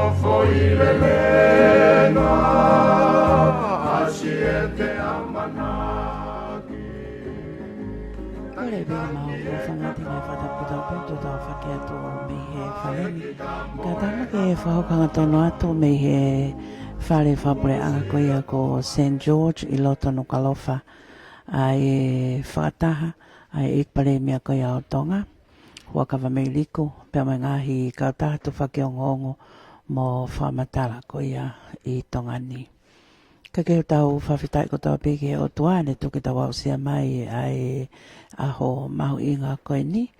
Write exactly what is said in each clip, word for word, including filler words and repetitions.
Foʻi lelenga, ʻasi e te amanaki. Kole pē mau fangati ngai fata puta pe to tau fake atu mei he fale ni. Ka tama ke fakahoko hangatonu atu mei he fale fakapuleʻanga ko ia ko Saint George ʻi loto Nukuʻalofa. ʻA e fakataha ʻa e ʻEiki Palēmia ko ia ʻo Tonga, Huʻakavameiliku, pea mo e ngaahi kautaha tufaki ongoongo mo fakamatala ko ia ʻi Tonga ni. Ka ke tau fakafetaʻi kotoa pē ki he ʻOtua ne toki tau aʻusia mai ʻa e ʻaho mahuʻinga ko eni.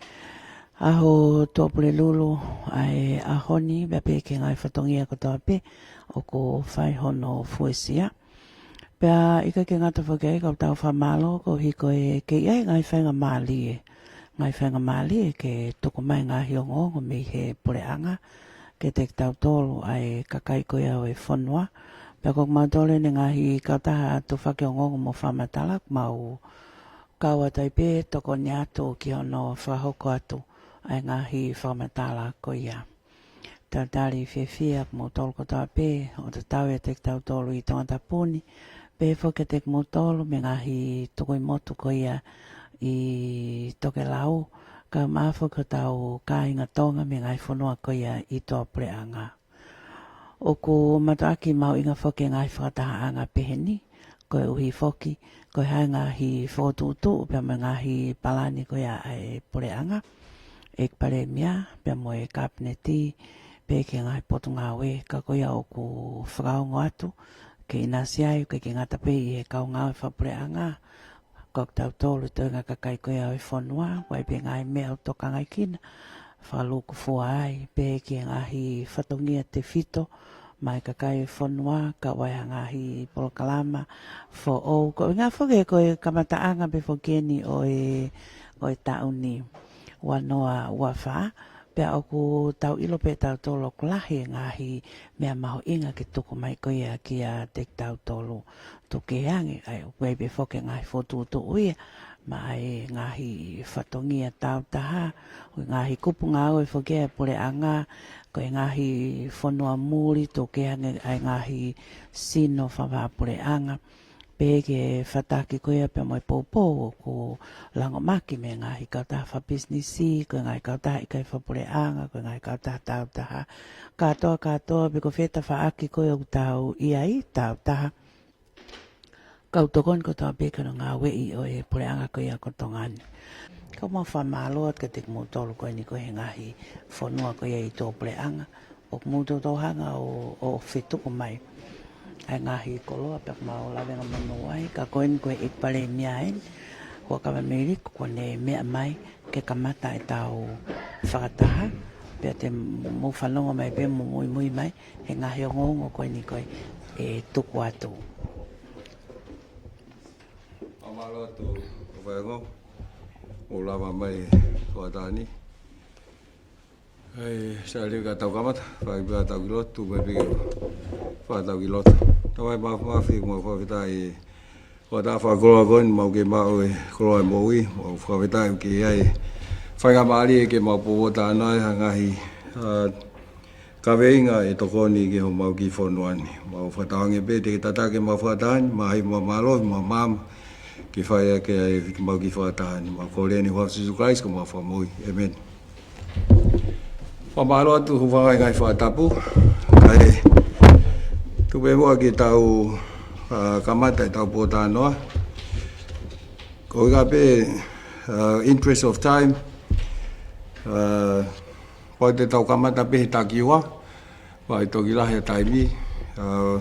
ʻAho Tuʻapulelulu ʻa e ʻaho ni, pea pehē ki he ngaahi fatongia kotoa pē ʻoku fai hono fuesia. Pea ʻikai ke ngata foki ai, ka ʻoku tau fakamālō koeʻuhi ko e kei ʻi ai ngaahi faingamālie. Ngaahi faingamālie ke tuku mai ngaahi ongoongo mei he puleʻanga kiate kitautolu ʻa e kakai ko ia ʻo e fonua. Pea ko kimautolu ʻeni ngaahi kautaha tufaki ongoongo mo fakamatala, ʻoku mau kau atu ai pē tokoni atu ki hono fakahoko atu ʻa e ngaahi fakamatala ko ia. Talitali fiefia kimoutolu kotoa pē ʻo tatau ʻiate kitautolu ʻi Tongatapu ni, pehē foki kiate kimoutolu mei he ngaahi tukuʻi motu ko ia ʻi Tokelau, kae ʻumaʻā foki hotau kāinga Tonga mei he ngaahi fonua ko ia ʻi tuʻapuleʻanga. ʻOku mātuʻaki mahuʻinga foki e ngaahi fakatahaʻanga pehē ni, koeʻuhi foki ko e hā e ngaahi fokotuʻutuʻu pea mo e ngaahi palani ko ia ʻa e puleʻanga, ʻEiki Palēmia, pea mo e Kapineti, pehē ki he ngaahi potungāue, ka ko ia ʻoku fakaongo atu ke ʻinasi ai, ʻikai ke ngata pē ʻi he kau ngāue fakapuleʻanga, ka ko kitautolu toenga kakai ko ia ʻo e fonua, ʻoku ʻi ai pē ngaahi meʻa ʻoku tokangaekina, fakalūkufua ai, pehē ki he ngaahi fatongia tefito, mai kakai fonua, ka ʻoku ʻi ai ha ngaahi polokalama foʻou. Ko e ʻuhinga foki ko e kamataʻanga pē foki eni ʻo e, ʻo e taʻu ni, ua noa ua fā, pea ʻoku tau ʻilo pē tautolu ʻoku lahi e ngaahi meʻa mahuʻinga ke tuku mai ko ia kiate kitautolu. Tuku ange, ʻa ia, ʻoku ʻi ai pē foki e ngaahi fokotuʻutuʻu ia, maʻa e ngaahi fatongia tāutaha, ʻo e ngaahi kupu ngāue foki ʻa e puleʻanga, ko e ngaahi fonua muli, tuku ange ʻa e ngaahi sino fakavahaʻapuleʻanga, pehē ki he fataki ko ia pea mo e poupou ʻoku langomaki mei he ngaahi kautaha fakapisinisi, ko e ngaahi kautaha ʻikai fakapuleʻanga, ko e ngaahi kautaha tāutaha, kātoa, kātoa, pe ko fē tafaʻaki ko ia ʻoku tau ʻi ai, tāutaha. Kau tokoni kotoa pē ki hono ngāueʻi ʻo e puleʻanga ko ia ko Tonga ni. Kau mau fakamālō atu kiate kimoutolu ko eni ko e ngaahi fonua ko ia ʻi tuʻapuleʻanga. ʻOku mou toutou hanga ʻo, ʻo fetuku mai ʻa e ngaahi koloa pea mau lavenga monū ai, ka ko eni ko e ʻEiki Palēmia eni, Huʻakavameiliku, kuo ne meʻa mai ke kamata ʻetau fakataha, pea te mou fanongo mai pē mo muimui mai he ngaahi ongoongo ko eni ko ē ʻe tuku atu. Fakamālō atu, ʻo fai ongo, ʻo lava mai ko ata ni. ʻAi, sa leo ka tau kamata, fai pē tau ki lotu, mai pē ke fai tau ki lotu. Tamai Māfimafi, mau fakafetaʻi, ʻo tā fakakoloa ko eni, mau kei maʻu e koloa e moʻui, mau fakafetaʻi ke ʻi ai faingamālie ke mau poupou talanoa ai ha ngaahi, ʻa, kaveinga ʻe tokoni ki homau kiʻi fonua ni. Mau fakatauange pē te ke tataki ʻemau fakataha ni, maʻa e mālohi, maʻa e maama, ke fai ʻaki ʻa e mau kiʻi fakataha ni. Mau kole eni ʻi he huafa ʻo Sīsū Kalaisi ko homau Fakamoʻui. ʻĒmeni. Fakamālō atu, hūfanga he ngaahi fakatapu. Kae tuku pē muʻa ke tau, ʻa, kamata ʻetau pōtalanoa. Ko e ʻuhinga pē, ʻa, interest of time, ʻa, pau te tau kamata pē he takiua, pea ʻe toki lahi e taimi, ʻa,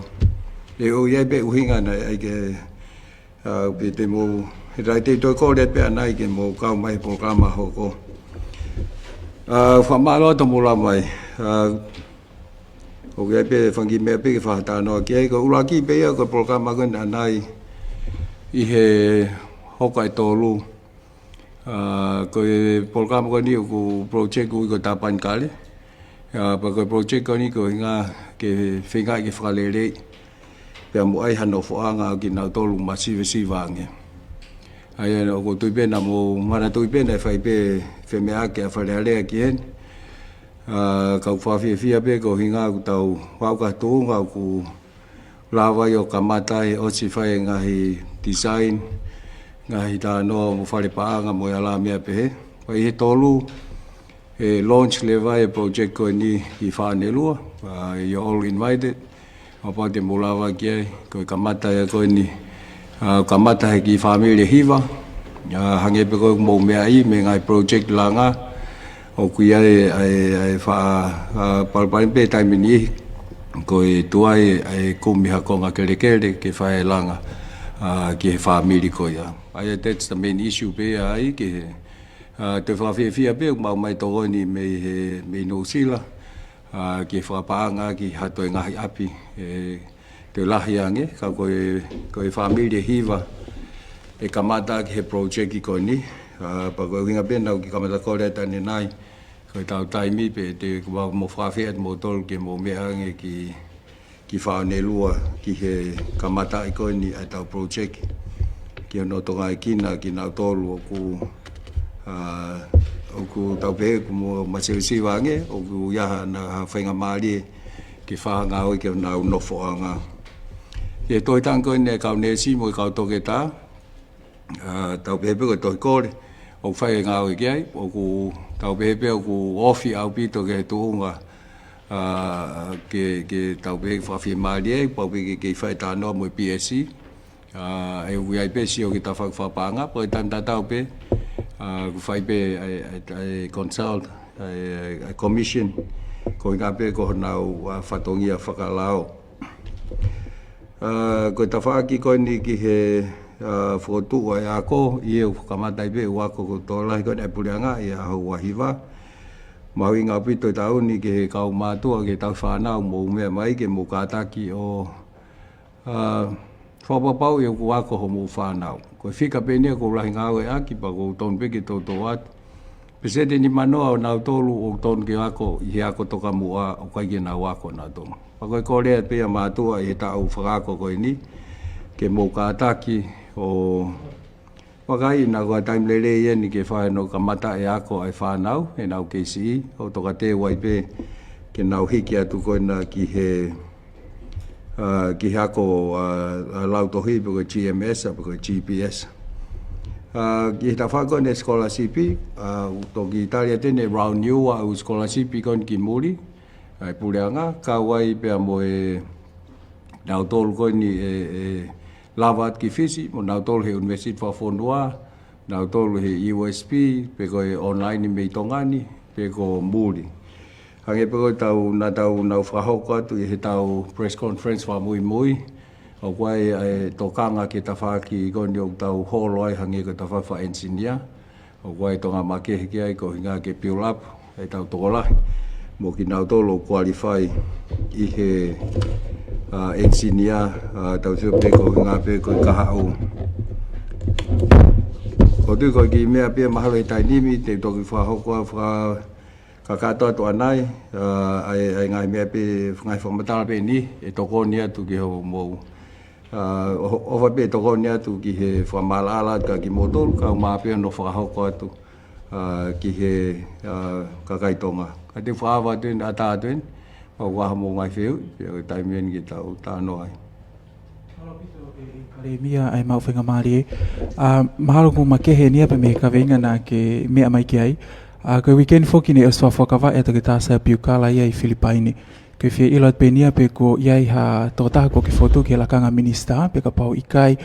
ʻe ʻi ai pē ʻuhinga naʻe ʻai ke, ʻa, pea te mou, he taimi te u toe kole pē ʻanai ke mou kau mai he polokalama hoko. ʻA, fakamālō atu hoʻomou lava mai. ʻA, ʻoku ʻi ai pē fanga kiʻi meʻa pē ke fakatalanoa ki ai, ko e ʻuluaki pē ia ko e polokalama ko eni ʻanai ʻi he hoko ʻe tolu. ʻA, ko e polokalama ko eni ʻoku project ʻoku ui ko e Tāpani Kale. ʻA, pea ko e project ko eni ko e ʻuhinga ke feingaʻi ke fakaleleiʻi pea mo ʻai ha nofoʻanga ʻo kinautolu ʻoku masivesiva ange. ʻA ia ʻoku ou tui pē naʻa mou manatuʻi pē naʻe fai pē femeʻaʻaki ʻa Fale Alea ki heni. ʻA, kau fakafiefia pē ko e ʻuhinga ʻoku tau ʻalu ki ha tuʻunga ʻoku lava ai ʻo kamata ai ʻo ʻosi fai e ngaahi design, ngaahi talanoa mo fale paʻanga mo e ala meʻa pehē. Pea ʻi he tolu, ʻe launch leva e project ko eni ʻi Fānelua, ʻa, you're all invited. Kapau te mou lava ki ai, ko e kamata ia ko eni, ʻa, kamata he kiʻi fāmili ʻe hiva, ʻa, hangē pē ko e mou meaʻi mei he ngaahi project langa, ʻoku ʻi ai, ʻa e, ʻa e fa-, ʻa, palopalema pē taimi ni, ko e tuai ʻa e kumi ha konga kelekele ke fai e langa, ʻa, ki he fāmili ko ia. ʻA ia, that's the main issue pē ia ai ki he, ʻa, te u fakafiefia pē ʻoku mau mai tokoni mei he, mei Nuʻusila, ʻa, ki he fakapaʻanga ki ha toe ngaahi ʻapi, ʻe, toe lahi ange, ka ko e, ko e fāmili ʻe hiva ʻe kamata ki he project ko eni, ʻa, pea ko e ʻuhinga pē naʻa ku kiʻi kamata kole atu ʻanenai, ko e tau taimi pē te u ʻomai mo fakaafeʻi atu moutolu ke mou meʻa ange ki, ki Fānelua, ki he kamataʻi ko eni ʻa e tau project, ki hono tongaʻekina kinautolu ʻoku, ʻa, ʻoku tau pehē ʻoku mo masivesiva ange, ʻoku ʻi ai haʻana faingamālie ke fakangāueʻaki honau nofoʻanga. ʻI he tohi tangi ko eni ʻa e kau neesi mo e kau toketā, ʻa, tau pehē pē ko e tohi kole ʻoku fai e ngāue ki ai, ʻoku tau pehē pē ʻoku ofi ʻaupito ki he tuʻunga, ʻa, ke, ke tau pehē fakafiemālie ai, pau pē ke, ke fai talanoa mo e P S C, ʻa, ʻe ui ai pē sio ki he tafaʻaki fakapaʻanga, pea ko e taimi tatau pē, ʻa, ʻoku fai pē ʻa e, ʻa e, ʻa e consult, ʻa e, ʻa e commission, ko e ʻuhinga pē ko honau, ʻa, fatongia fakalao. ʻA, ko e tafaʻaki ko eni ki he, ʻa, fokotuʻu ʻa e ako, ʻi heʻeku kamata ai pē ʻeku ako ko e tokolahi ko eni ʻa e puleʻanga ʻi he ʻaho ua hiva. Mahuʻinga ʻaupito e taʻu ni ki he kau mātuʻa, ki he tau fānau mou meʻa mai ke mou kātaki ʻo, ʻa, fakapapauʻi ʻoku ako hoʻomou fānau. Ko e fika pē eni ia ʻoku ou lahi ngāueʻaki pea ʻoku ou tonu pē ke toutou atu. Peseti ʻe nimanoa ʻo nautolu ʻoku tonu ke ako ʻi he ako tokamuʻa ʻoku ʻikai ke nau ako nautolu. Pea ko e kole pē ia ʻa e mātuʻa ʻi he taʻu fakaako ko eni, ke mou kātaki ʻo vakai naʻa ko e taimi lelei eni ke fai hono kamata e ako ʻa e fānau, ʻenau K C E, ʻo tokateu ai pē ke nau hiki atu ko ena ki he, ʻa, ki he ako, ʻa, ʻa lautohi pe ko e G M S, pe ko e G P S. ʻA, ki he tafaʻaki ko eni ʻa e scholarship, ʻa, ʻoku toki tali atu eni ʻe Round U ʻa e scholarship ko eni ki muli, ʻa e puleʻanga, kau ai pea mo e nautolu ko eni ʻe, ʻe lava atu ki Fisi, mo nautolu he university fakafonua, nautolu he U S P, pe ko e online mei Tonga ni, pe ko muli. Hangē pē ko e tau, naʻa tau nau fakahoko atu ʻi he tau press conference fakamuimui, ʻoku ʻi ai e tokanga ki he tafaʻaki ko eni ʻoku tau holo ai hangē ko e tafaʻaki faka-engineer, ʻoku ʻi ai e tokanga makehe ki ai ko e ʻuhinga ke build up e tau tokolahi mo kinautolu ʻoku qualify ʻi he, ʻa, engineer, ʻa, tau sio pē ko e ʻuhinga pē ko e kahaʻu. ʻOku ou tui ko e kiʻi meʻa pē ia mahalo he taimi ni te u toki fakahoko ʻa e fakakakato atu ʻanai, ʻa, ʻa e, ʻa e ngaahi meʻa pē, ngaahi fakamatala pē eni, ʻe tokoni atu ki hoʻomou, ʻa, ʻo, ʻofa pē tokoni atu ki he fakamaʻalaʻala atu kia kimoutolu, kae ʻumaʻā pē hono fakahoko atu, ʻa, ki he, ʻa, kakai Tonga. Ka te u fakaava atu eni, ʻatā atu eni, ʻo ʻai haʻamou ngaahi fehuʻi, pea ko e taimi eni ke tau talanoa ai. Mālō ʻaupito ʻEiki Palēmia ʻa e maʻu faingamālie. ʻA, mahalo kuo makehe eni ia pē mei he kaveinga naʻa ke meʻa mai ki ai. ʻA, ko e weekend foki ni ʻosi fakaava ʻe Toketā Saia Piukala ia ʻi Filipaini. Ko e fie ʻilo atu pē eni ia pe kuo ʻi ai ha tokotaha kuo ke fokotuʻu ki he lakanga minisitā, pe kapau ʻikai,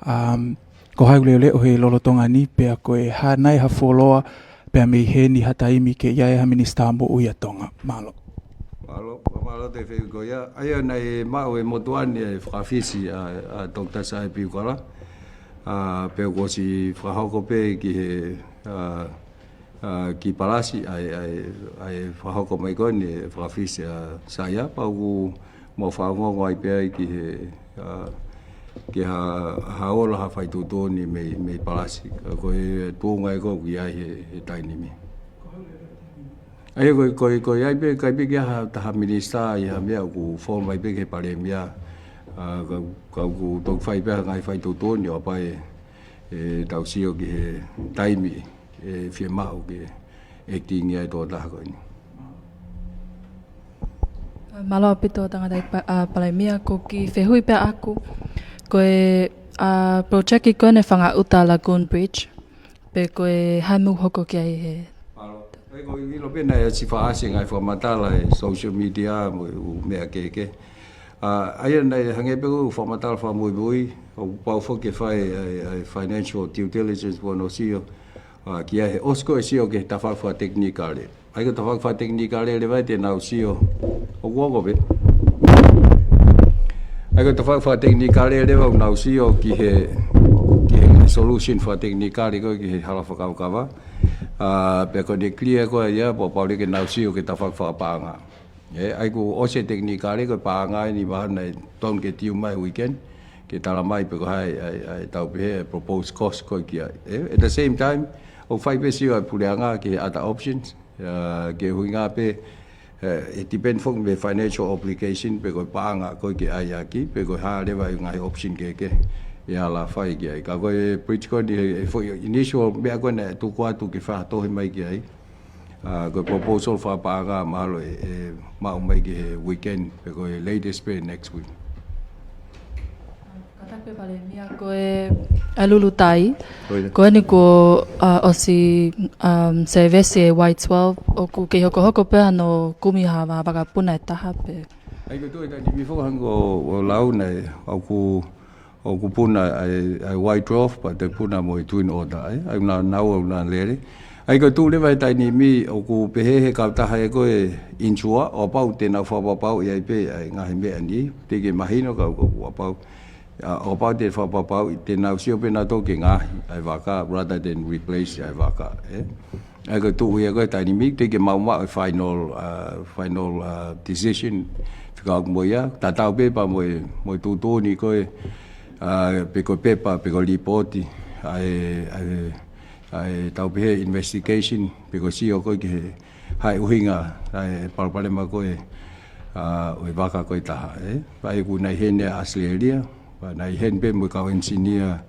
um, ko hai ʻoku leʻoleʻo he lolotonga ni, pea ko e hā nai ha fuoloa, pea mei heni ha taimi ke ʻi ai ha minisitā moʻui ʻa Tonga. Mālō. Mālō, mālō atu e fehuʻi ko ia. ʻA ia naʻe maʻu ʻe he motuʻa ni e fakafisi ʻa, ʻa Toketā Saia Piukala. ʻA, pea kuo ʻosi fakahoko pē ki he, ʻa, ʻa, ki Palasi, ʻa e, ʻa e, ʻa e fakahoko mai ko eni e fakafisi ʻa Saia, pea ʻoku mau fakaongoongo ai pē ai ki he, ʻa, ki ha, ha ola ha fai tuʻutuʻuni mei, mei Palasi. Ka ko e tuʻunga ia ʻoku ʻi ai he, he taimi ni. ʻA ia ko e, ko e, ko e ʻi ai pē, ʻikai pē ke ʻi ai ha taha minisitā ʻi ha meʻa ʻoku foʻou mai pē ki he Palēmia. ʻA, ka, ka ʻoku toki fai pē ha ngaahi fai tuʻutuʻuni ʻo ʻapae, ʻe tau sio ki he taimi ʻe fiemaʻu ke acting ai e tokotaha ko eni. Mālō ʻaupito tangataʻeiki pa-, ʻa, Palēmia, ko e kiʻi fehuʻi pē ʻaʻaku. Ko e, ʻa, project ko eni Fangaʻuta Lagoon Bridge, pe ko e hā e meʻa ʻoku hoko ki ai he. Mālō. ʻE, ʻoku ou ʻilo pē naʻe ʻosi fakaʻasi e ngaahi fakamatala he social media mo e ʻū meʻa kehekehe. ʻA, ʻa ia naʻe hangē pē ko e fakamatala fakamuimui, ʻoku pau foki ke fai ʻa e, ʻa e financial due diligence mo hono sio, ʻa, ki ai he ʻosi ko ē sio ki he tafaʻaki fakatekinikale. ʻA ia ko e tafaʻaki fakatekinikale leva ia te nau sio. ʻOku ʻosi pē. ʻA ia ko e tafaʻaki fakatekinikale leva ʻoku nau sio ki he, ki he solution fakatekinikale ko ē ki he hala fakakaukau. ʻA, pea ko ʻene clear ko ē ia, pea pau leva ke nau sio ki he tafaʻaki fakapaʻanga. ʻE, ʻa ia kuo ʻosi e tekinikale ko e paʻanga eni mahalo naʻe tonu ke tiu mai weekend, ke tala mai pe ko e hā e, ʻa e, ʻa e tau pehē e proposed cost ko ē ki ai. ʻE, at the same time, ʻoku fai pē sio ʻa e puleʻanga ki he other options, ʻa, ke ʻuhinga pē, ʻe, ʻe depend foki mei he financial obligation pe ko e paʻanga ko ē ke ʻai ʻaki, pe ko e hā leva e ngaahi option kehekehe ʻe ala fai ki ai. Ka ko e bridge ko eni he, he foʻi initial meʻa ko ē naʻe tuku atu ke fakatohi mai ki ai. ʻA, ko e proposal fakapaʻanga mahalo ʻe, ʻe maʻu mai ki he weekend, pe ko e latest pē next week. Kātaki pē Palēmia, ko e ʻa e Lulutai. Ko ia. Ko eni kuo, ʻa, ʻosi, um, service e Y twelve, ʻoku kei hokohoko pē hano kumi ha, ha vakapuna ʻe taha pē. ʻA ia ko e tuʻu ʻi he taimi ni foki hangē ko ʻeku lau naʻe, ʻoku ʻoku puna ʻa e, ʻa e Y twelve, pea toe puna mo e Twin Otter, ʻe? ʻA ia naʻa, naʻa ʻoku na lele. ʻA ia ko e tuʻu leva he taimi ni ʻoku pehē he kautaha ʻe ko e insure, ʻo kapau te nau fakapapauʻi ai pē ʻa e ngaahi meʻa ni, teʻeki mahino ka ʻoku, ʻoku kapau. ʻA, ʻo kapau te fakapapauʻi, te nau sio pē nautolu ki he ngaohi ʻa e vaka, rather than replace ʻa e vaka, ʻe? ʻA ia ko e tuʻu ia ko ē he taimi ni, teʻeki maʻu maʻu e final, ʻa, final, ʻa, decision, fekauʻaki mo ia, tatau pē pea mo e, mo e tuʻutuʻuni ko ē, ʻa, pe ko e pepa, pe ko e lipooti, ʻa e, ʻa e, ʻa e tau pehē investigation, pe ko e sio ko ē ki he, hā e ʻuhinga, ʻa e palopalema ko ē, ʻa, ʻo e vaka ko ē ʻe taha, ʻe? ʻA ia ʻoku nau ʻi heni ʻa ʻAositelēlia, pea nau ʻi heni pē mo e kau engineer,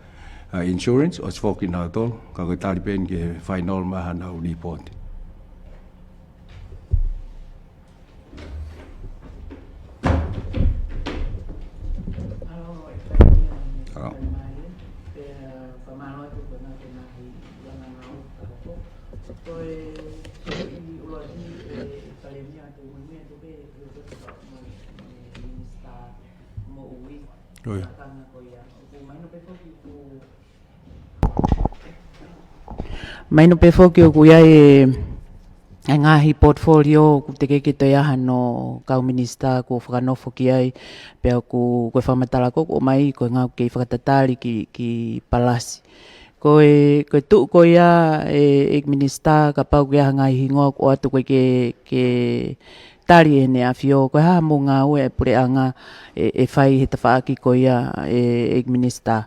ʻa, insurance, ʻosi foki nautolu, ka ko e tali pē eni ki he final mai haʻanau lipooti. Mālō. Ko ia. Mahino pē foki ʻoku ʻi ai e, e ngaahi portfolio ʻoku teʻeki ke toe ʻi ai hano kau minisitā kuo fakanofo ki ai, pea ʻoku, ko e fakamatala ko ē ʻoku ʻomai, ko e ʻuhinga ʻoku kei fakatatali ki, ki Palasi. Ko e, ko e tuʻu ko ia ʻe, ʻEiki Minisitā, kapau ʻoku ʻi ai ha ngaahi hingoa ʻoku ʻoatu ko ē ke, ke tali ʻe heʻene ʻAfio, ko e hā hoʻomou ngāue ʻa e puleʻanga ʻe, ʻe fai he tafaʻaki ko ia ʻe, ʻEiki Minisitā.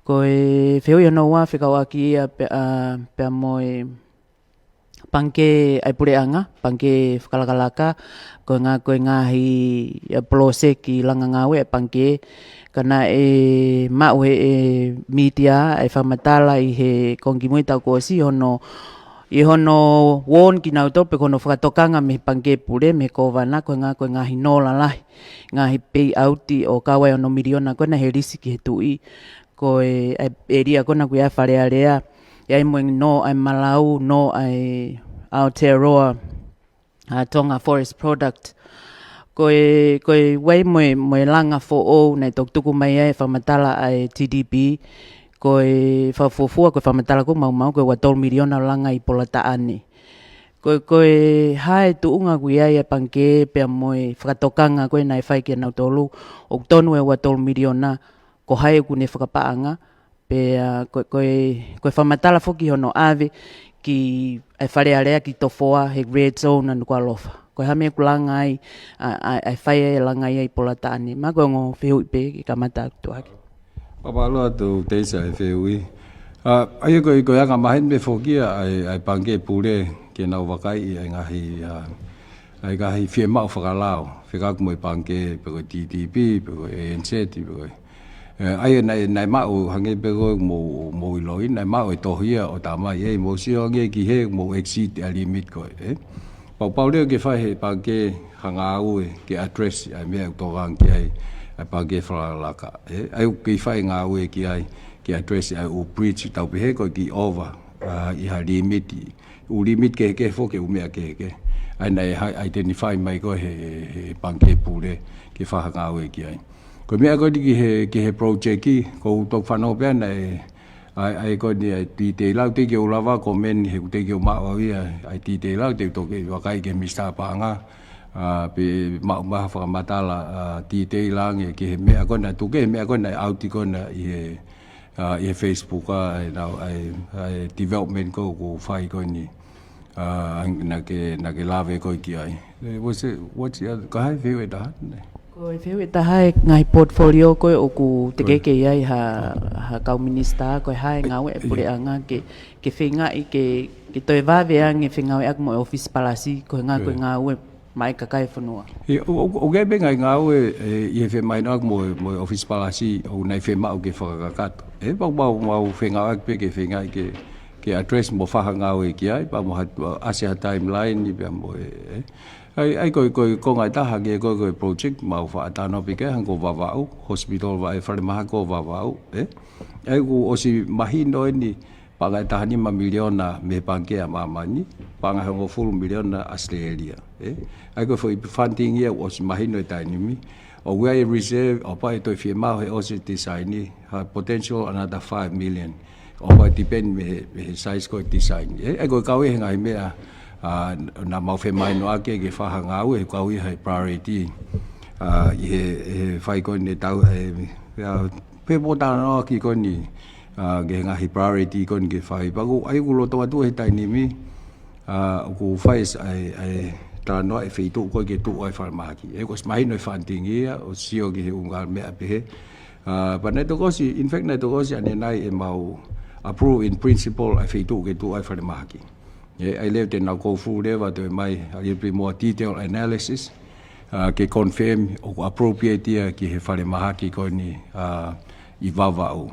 Ko e fehuʻi hono ua fekauʻaki ia pea, ʻa, pea mo e pangikē ʻa e puleʻanga, pangikē fakalakalaka, ko e ʻuhinga ko e ngaahi, ʻa, poloseki langa ngāue ʻa e pangikē, ka naʻe maʻu ʻe he, ʻe he mītia ʻa e fakamatala ʻi he konga kimui ʻo e taʻu kuo ʻosi ʻi hono, ʻi hono warn kinautolu pe ko hono fakatokanga mei he pangikē pule, mei he kōvana, ko e ʻuhinga ko e ngaahi nō lalahi, ngaahi payout ʻo kau ai e ono miliona ko ē naʻe lisi ki he tuʻi. Ko e, ʻa e ʻēlia ko ena ʻoku ʻi ai e Fale Alea, ʻi ai mo e nō ʻa e Malau, nō ʻa e Aotearoa, ʻa, Tonga Forest Product. Ko e, ko e ʻi ai mo e, mo e langa foʻou naʻe toki tuku mai ai e fakamatala ʻa e T D B, ko e fakafuofua ko e fakamatala ko ē ʻoku maumau ko e ua tolu miliona ʻo langa ʻi Polataʻane. Ko e, ko e hā e tuʻunga ʻoku ʻi ai ʻa e pangikē pea mo e fakatokanga ko ē naʻe fai kia nautolu, ʻoku tonu e ua tolu miliona, ko hai ʻoku ne fakapaʻanga, pea, ʻa, ko, ko e, ko e fakamatala foki hono ʻave ki, ʻa e Fale Alea ki Tofoa he red zone ʻa Nukuʻalofa. Ko e hā e meʻa ʻoku langa ai, ʻa, ʻa, ʻa e fai e langa ia ʻi Polataʻane. Mahalo ko e ongo fehuʻi pē ke kamata atu hake. Mālō atu Teisa e fehuʻi. ʻA, ʻa ia ko e, ko e anga maheni pē foki ia ʻa e, ʻa e pangikē pule ke nau vakaiʻi ʻa e ngaahi, ʻa, ʻa e ngaahi fiemaʻu fakalao. Fekauʻaki mo e pangikē pe ko e T D B, pe ko e A N Z, pe ko e ʻE, ʻa ia naʻe, naʻe maʻu hangē pē ko ē ʻoku mou, mou ʻiloʻi, naʻe maʻu e tohi ia ʻo tā mai, ʻe, mou sio ange ki hē, mou exceed ʻa e limit ko ē, ʻe. Pau pau leva ke fai he pangikē ha ngāue ke address ʻa e meʻa ʻoku tokanga ki ai ʻa e pangikē fakalakalaka. ʻE, ʻa ia ʻoku kei fai ngāue ki ai ke address ʻa e ʻū bridge tau pehē ko e kiʻi over, ʻa, ʻi ha limit. ʻŪ limit kehekehe foki ʻū meʻa kehekehe. ʻA ia naʻe ha-, identify mai ko ē he, he pangikē pule ke fai ha ngāue ki ai. Ko e meʻa ko eni ki he, ki he project, ʻoku ou toki fanongo pē ʻana ʻe ʻa e, ʻa e ko eni ʻa e detail ʻoku teʻeki ke u lava comment he ʻoku teʻeki ke u maʻu au ia ʻa e detail ʻoku teʻeki ke u toki vakai ki he Minisitā Paʻanga, ʻa, pe maʻu mai ha fakamatala, ʻa, detail ange ki he meʻa ko ena tuku, he meʻa ko ena ʻoku ʻi ko ena ʻi he, ʻa, ʻi he Facebook, ʻa, ʻa e, ʻa e, ʻa e development ko ē ʻoku fai ko eni. ʻA, naʻa ke, naʻa ke lave ko ē ki ai. Eh, what's it, what's the other, ko e hā e fehuʻi ʻe taha, ne? Ko e fehuʻi ʻe taha e ngaahi portfolio ko ē ʻoku teʻeki ke ʻi ai ha, ha kau minisitā, ko e hā e ngāue ʻa e puleʻanga ke, ke feingaʻi ke, ke toe vave ange fengāueʻaki mo e ʻōfisi palasi, ko e ngā-, ko e ngāue maʻa e kakai e fonua. ʻIo, ʻo, ʻo, ʻoku ʻi ai pē ngaahi ngāue, ʻe, ʻi he femahinoʻaki mo, mo e ʻōfisi palasi, ʻoku nau fiemaʻu ke fakakakato. ʻE, pau, pau, mau fengāueʻaki pē ke feingaʻi ke, ke address mo fai ha ngāue ki ai, pea mo ha, ʻasi ha timeline ni pea mo e, ʻe. ʻA ia, ʻa ia ko e, ko e, ko e ngaahi taha ke ko e, ko e project, mau faʻa talanoa pē ki ai, hangē ko Vavaʻu, hospital vaʻe falemahaki ko Vavaʻu, ʻe. ʻA ia kuo ʻosi mahino eni, paʻanga ʻe taha nima miliona mei he Pangikē ʻa Māmani, paʻanga ʻe hongofulu miliona ʻAositelēlia, ʻe. ʻA ia ko e foʻi funding ia ʻoku ʻosi mahino he taimi ni, ʻoku ʻi ai e reserve, ʻo kapau ʻe toe fiemaʻu he ʻosi design ni, ha potential another five million. ʻO kapau ʻe depend mei he, mei he size ko ē design. ʻE, ʻa ia ko e kau ia he ngaahi meʻa, ʻa, naʻa mau femahinoʻaki ke fai ha ngāue, he kau ia he priority. ʻA, ʻi he, he fai ko eni tau, ʻe, ʻa, pea mo talanoaʻaki ko eni, ʻa, ki he ngaahi priority ko eni ke fai. Pea ʻoku, ʻa ia ʻoku loto atu he taimi ni, ʻa, ʻoku fai s-, ʻa e, ʻa e talanoa e feituʻu ko ē ke tuʻu ai e falemahaki. ʻE, kuo ʻosi mahino e funding ia, ʻo sio ki he ʻū ngaahi meʻa pehē. ʻA, pea naʻe toki ʻosi, in fact, naʻe toki ʻosi ʻanenai ʻemau approve in principle ʻa e feituʻu ke tuʻu ai e falemahaki. ʻE, ʻa ia leva te nau go through leva toe mai, a little bit more detail analysis, ʻa, ke confirm ʻoku appropriate ia ki he falemahaki ko eni, ʻa, ʻi Vavaʻu.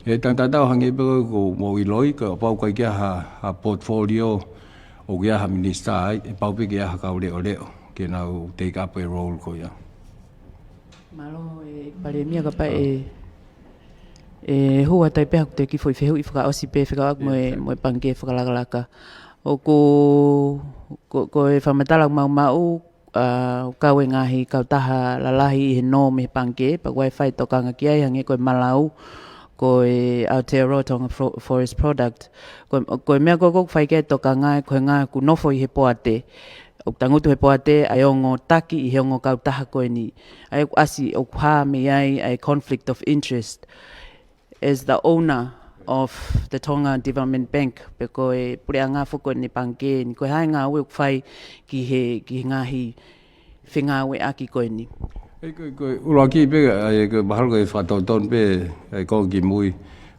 ʻE, tangata tau hangē pē ko ē ʻoku mou ʻiloʻi, kapau ʻoku ʻikai ke ʻi ai ha, ha portfolio ʻoku ʻi ai ha minisitā ai, ʻe pau pē ke ʻi ai ha kau leʻoleʻo, ke nau take up e role ko ia. Mālō, ʻEiki Palēmia, kapau ʻe, ʻe hū atu ai pē haʻaku toe kiʻi foʻi fehuʻi fakaʻosi pē fekauʻaki mo e, mo e pangikē fakalakalaka. ʻOku, ko, ko e fakamatala ʻoku mau maʻu, ʻa, ʻoku kau e ngaahi kautaha lalahi ʻi he nō mei he pangikē, pea ʻoku ʻi ai e fai tokanga ki ai hangē ko e Malau, ko e Aotearoa Tonga Fro-, Forest Product. Ko, ko e meʻa ko ē ʻoku fai ki ai e tokanga, ko e ngaahi ʻoku nofo ʻi he poate. ʻOku tangutu he poate ʻa e ongo taki ʻi he ongo kautaha ko eni. ʻA ia ʻoku ʻasi ʻoku hā mei ai ʻa e conflict of interest. As the owner of the Tonga Development Bank, pe ko e puleʻanga foki ko eni pangikē ni, ko e hā e ngāue ʻoku fai ki he, ki he ngaahi fengāueʻaki ko eni. ʻE, ko e, ko e ʻuluaki pē, ʻa ia ko e mahalo ko e fakatotonu pē, ʻa e ko kimui.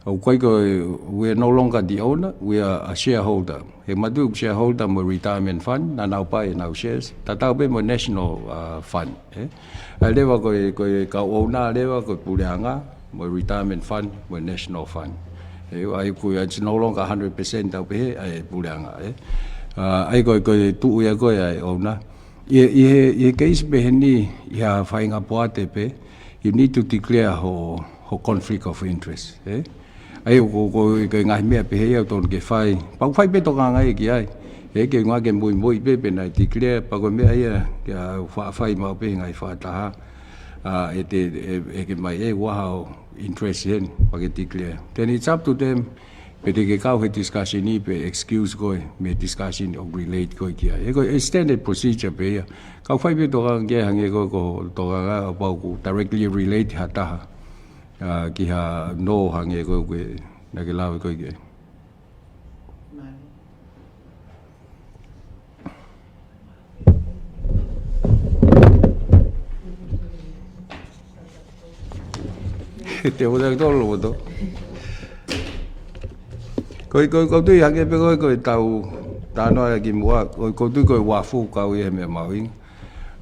ʻOku ʻikai ko e, we are no longer the owner, we are a shareholder. He mātuʻaki shareholder mo e retirement fund, naʻa nau pai ʻenau shares. Tatau pē mo e national, ʻa, fund, ʻe. ʻA ia leva ko e, ko e kau owner leva ko e puleʻanga, mo e retirement fund, mo e national fund. ʻE, ʻa ia ko e, it's no longer a hundred percent tau pehē, ʻa e puleʻanga, ʻe. ʻA, ʻa ia ko e, ko e tuʻu ia ko ē ʻa e owner. ʻI he, ʻi he, ʻi he case pehē ni, ʻi ha faʻahinga poate pē, you need to declare ho, ho conflict of interest, ʻe? ʻA ia ko, ko, ko e ngaahi meʻa pehē ia ʻoku totonu ke fai. Pea ʻoku fai pē tokanga ia ki ai. ʻE, ke ngā ke muimui pē pe naʻe declare, pea ko e meʻa ia ke faʻa fai maʻu pē ngaahi fakataha. ʻA, ʻe te, ʻe, ʻe ʻeke mai ʻe ʻoku ʻi ai hao interest heni, pea ke declare. Then it's up to them, pe te ke kau he discussion ni, pe excuse koe mei he discussion ʻoku relate koe ki ai. ʻE ko e standard procedure pē ia. Kau fai pē tokanga ki ai hangē ko e, ko e tokanga kapau ʻoku directly relate ha taha, ʻa, ki ha nō hangē ko e, ko e naʻa ke lave koe ki ai. Te u ʻoatu ʻa e loto. Ko e, ko e, ʻoku ou tui hangē pē ko e, ko e tau talanoa ki muʻa, ko e, ʻoku ou tui ko e uafu kau ia he meʻa mahuʻinga.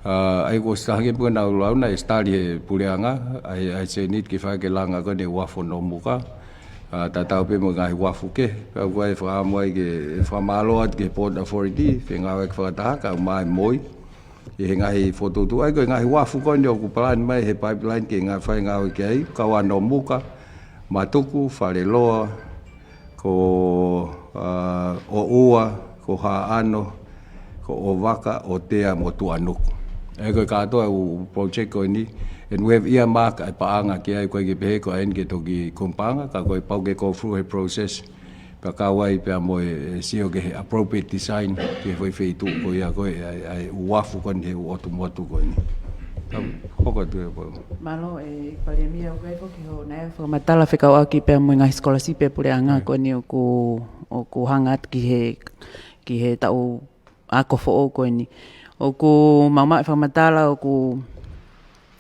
ʻA, ʻa ia kuo ʻosi hangē pē ko e naʻa ku lau naʻe study he puleʻanga, ʻa ia, ʻa ia ʻoku need ke fai ke langa ko eni e uafu ʻo Nomuka. ʻA, tatau pē mo e ngaahi uafu kehe, pea ʻoku ʻi ai e fakaʻamu ai ke fakamālō atu ki he Port Authority, fengāueʻaki fakataha, kae ʻumaʻā e moi. ʻI he ngaahi fokotuʻutuʻu, ʻa ia ko e ngaahi uafu ko eni ʻoku palani mai he pipeline ke ngāue fai ngāue ki ai, kau ai Nomuka, Matuku, Faleloa, ko, ʻa, ʻOua, ko Haʻano, ko ʻOvaka, ʻOtea mo Tuʻanuku. ʻA ia ko e kātoa ʻū project ko eni, and we have earmarked e paʻanga ki ai, ʻoku ʻikai ke pehē ko eni ke toki kumi paʻanga, ka ko e pau ke go through he process. Pea kau ai pea mo e, e sio ki he appropriate design, ki he foʻi feituʻu ko ia ko e, ʻa e, ʻa e uafu ko eni he ʻotu motu ko eni. Ka hoko atu e pau. Mālō e Palēmia, ʻoku ʻi ai foki hoʻo naʻe fakamatala fekauʻaki pea mo e ngaahi scholarship e puleʻanga ko eni ʻoku, ʻoku hanga atu ki he, ki he taʻu ako foʻou ko eni. ʻOku mau maʻu e fakamatala, ʻoku,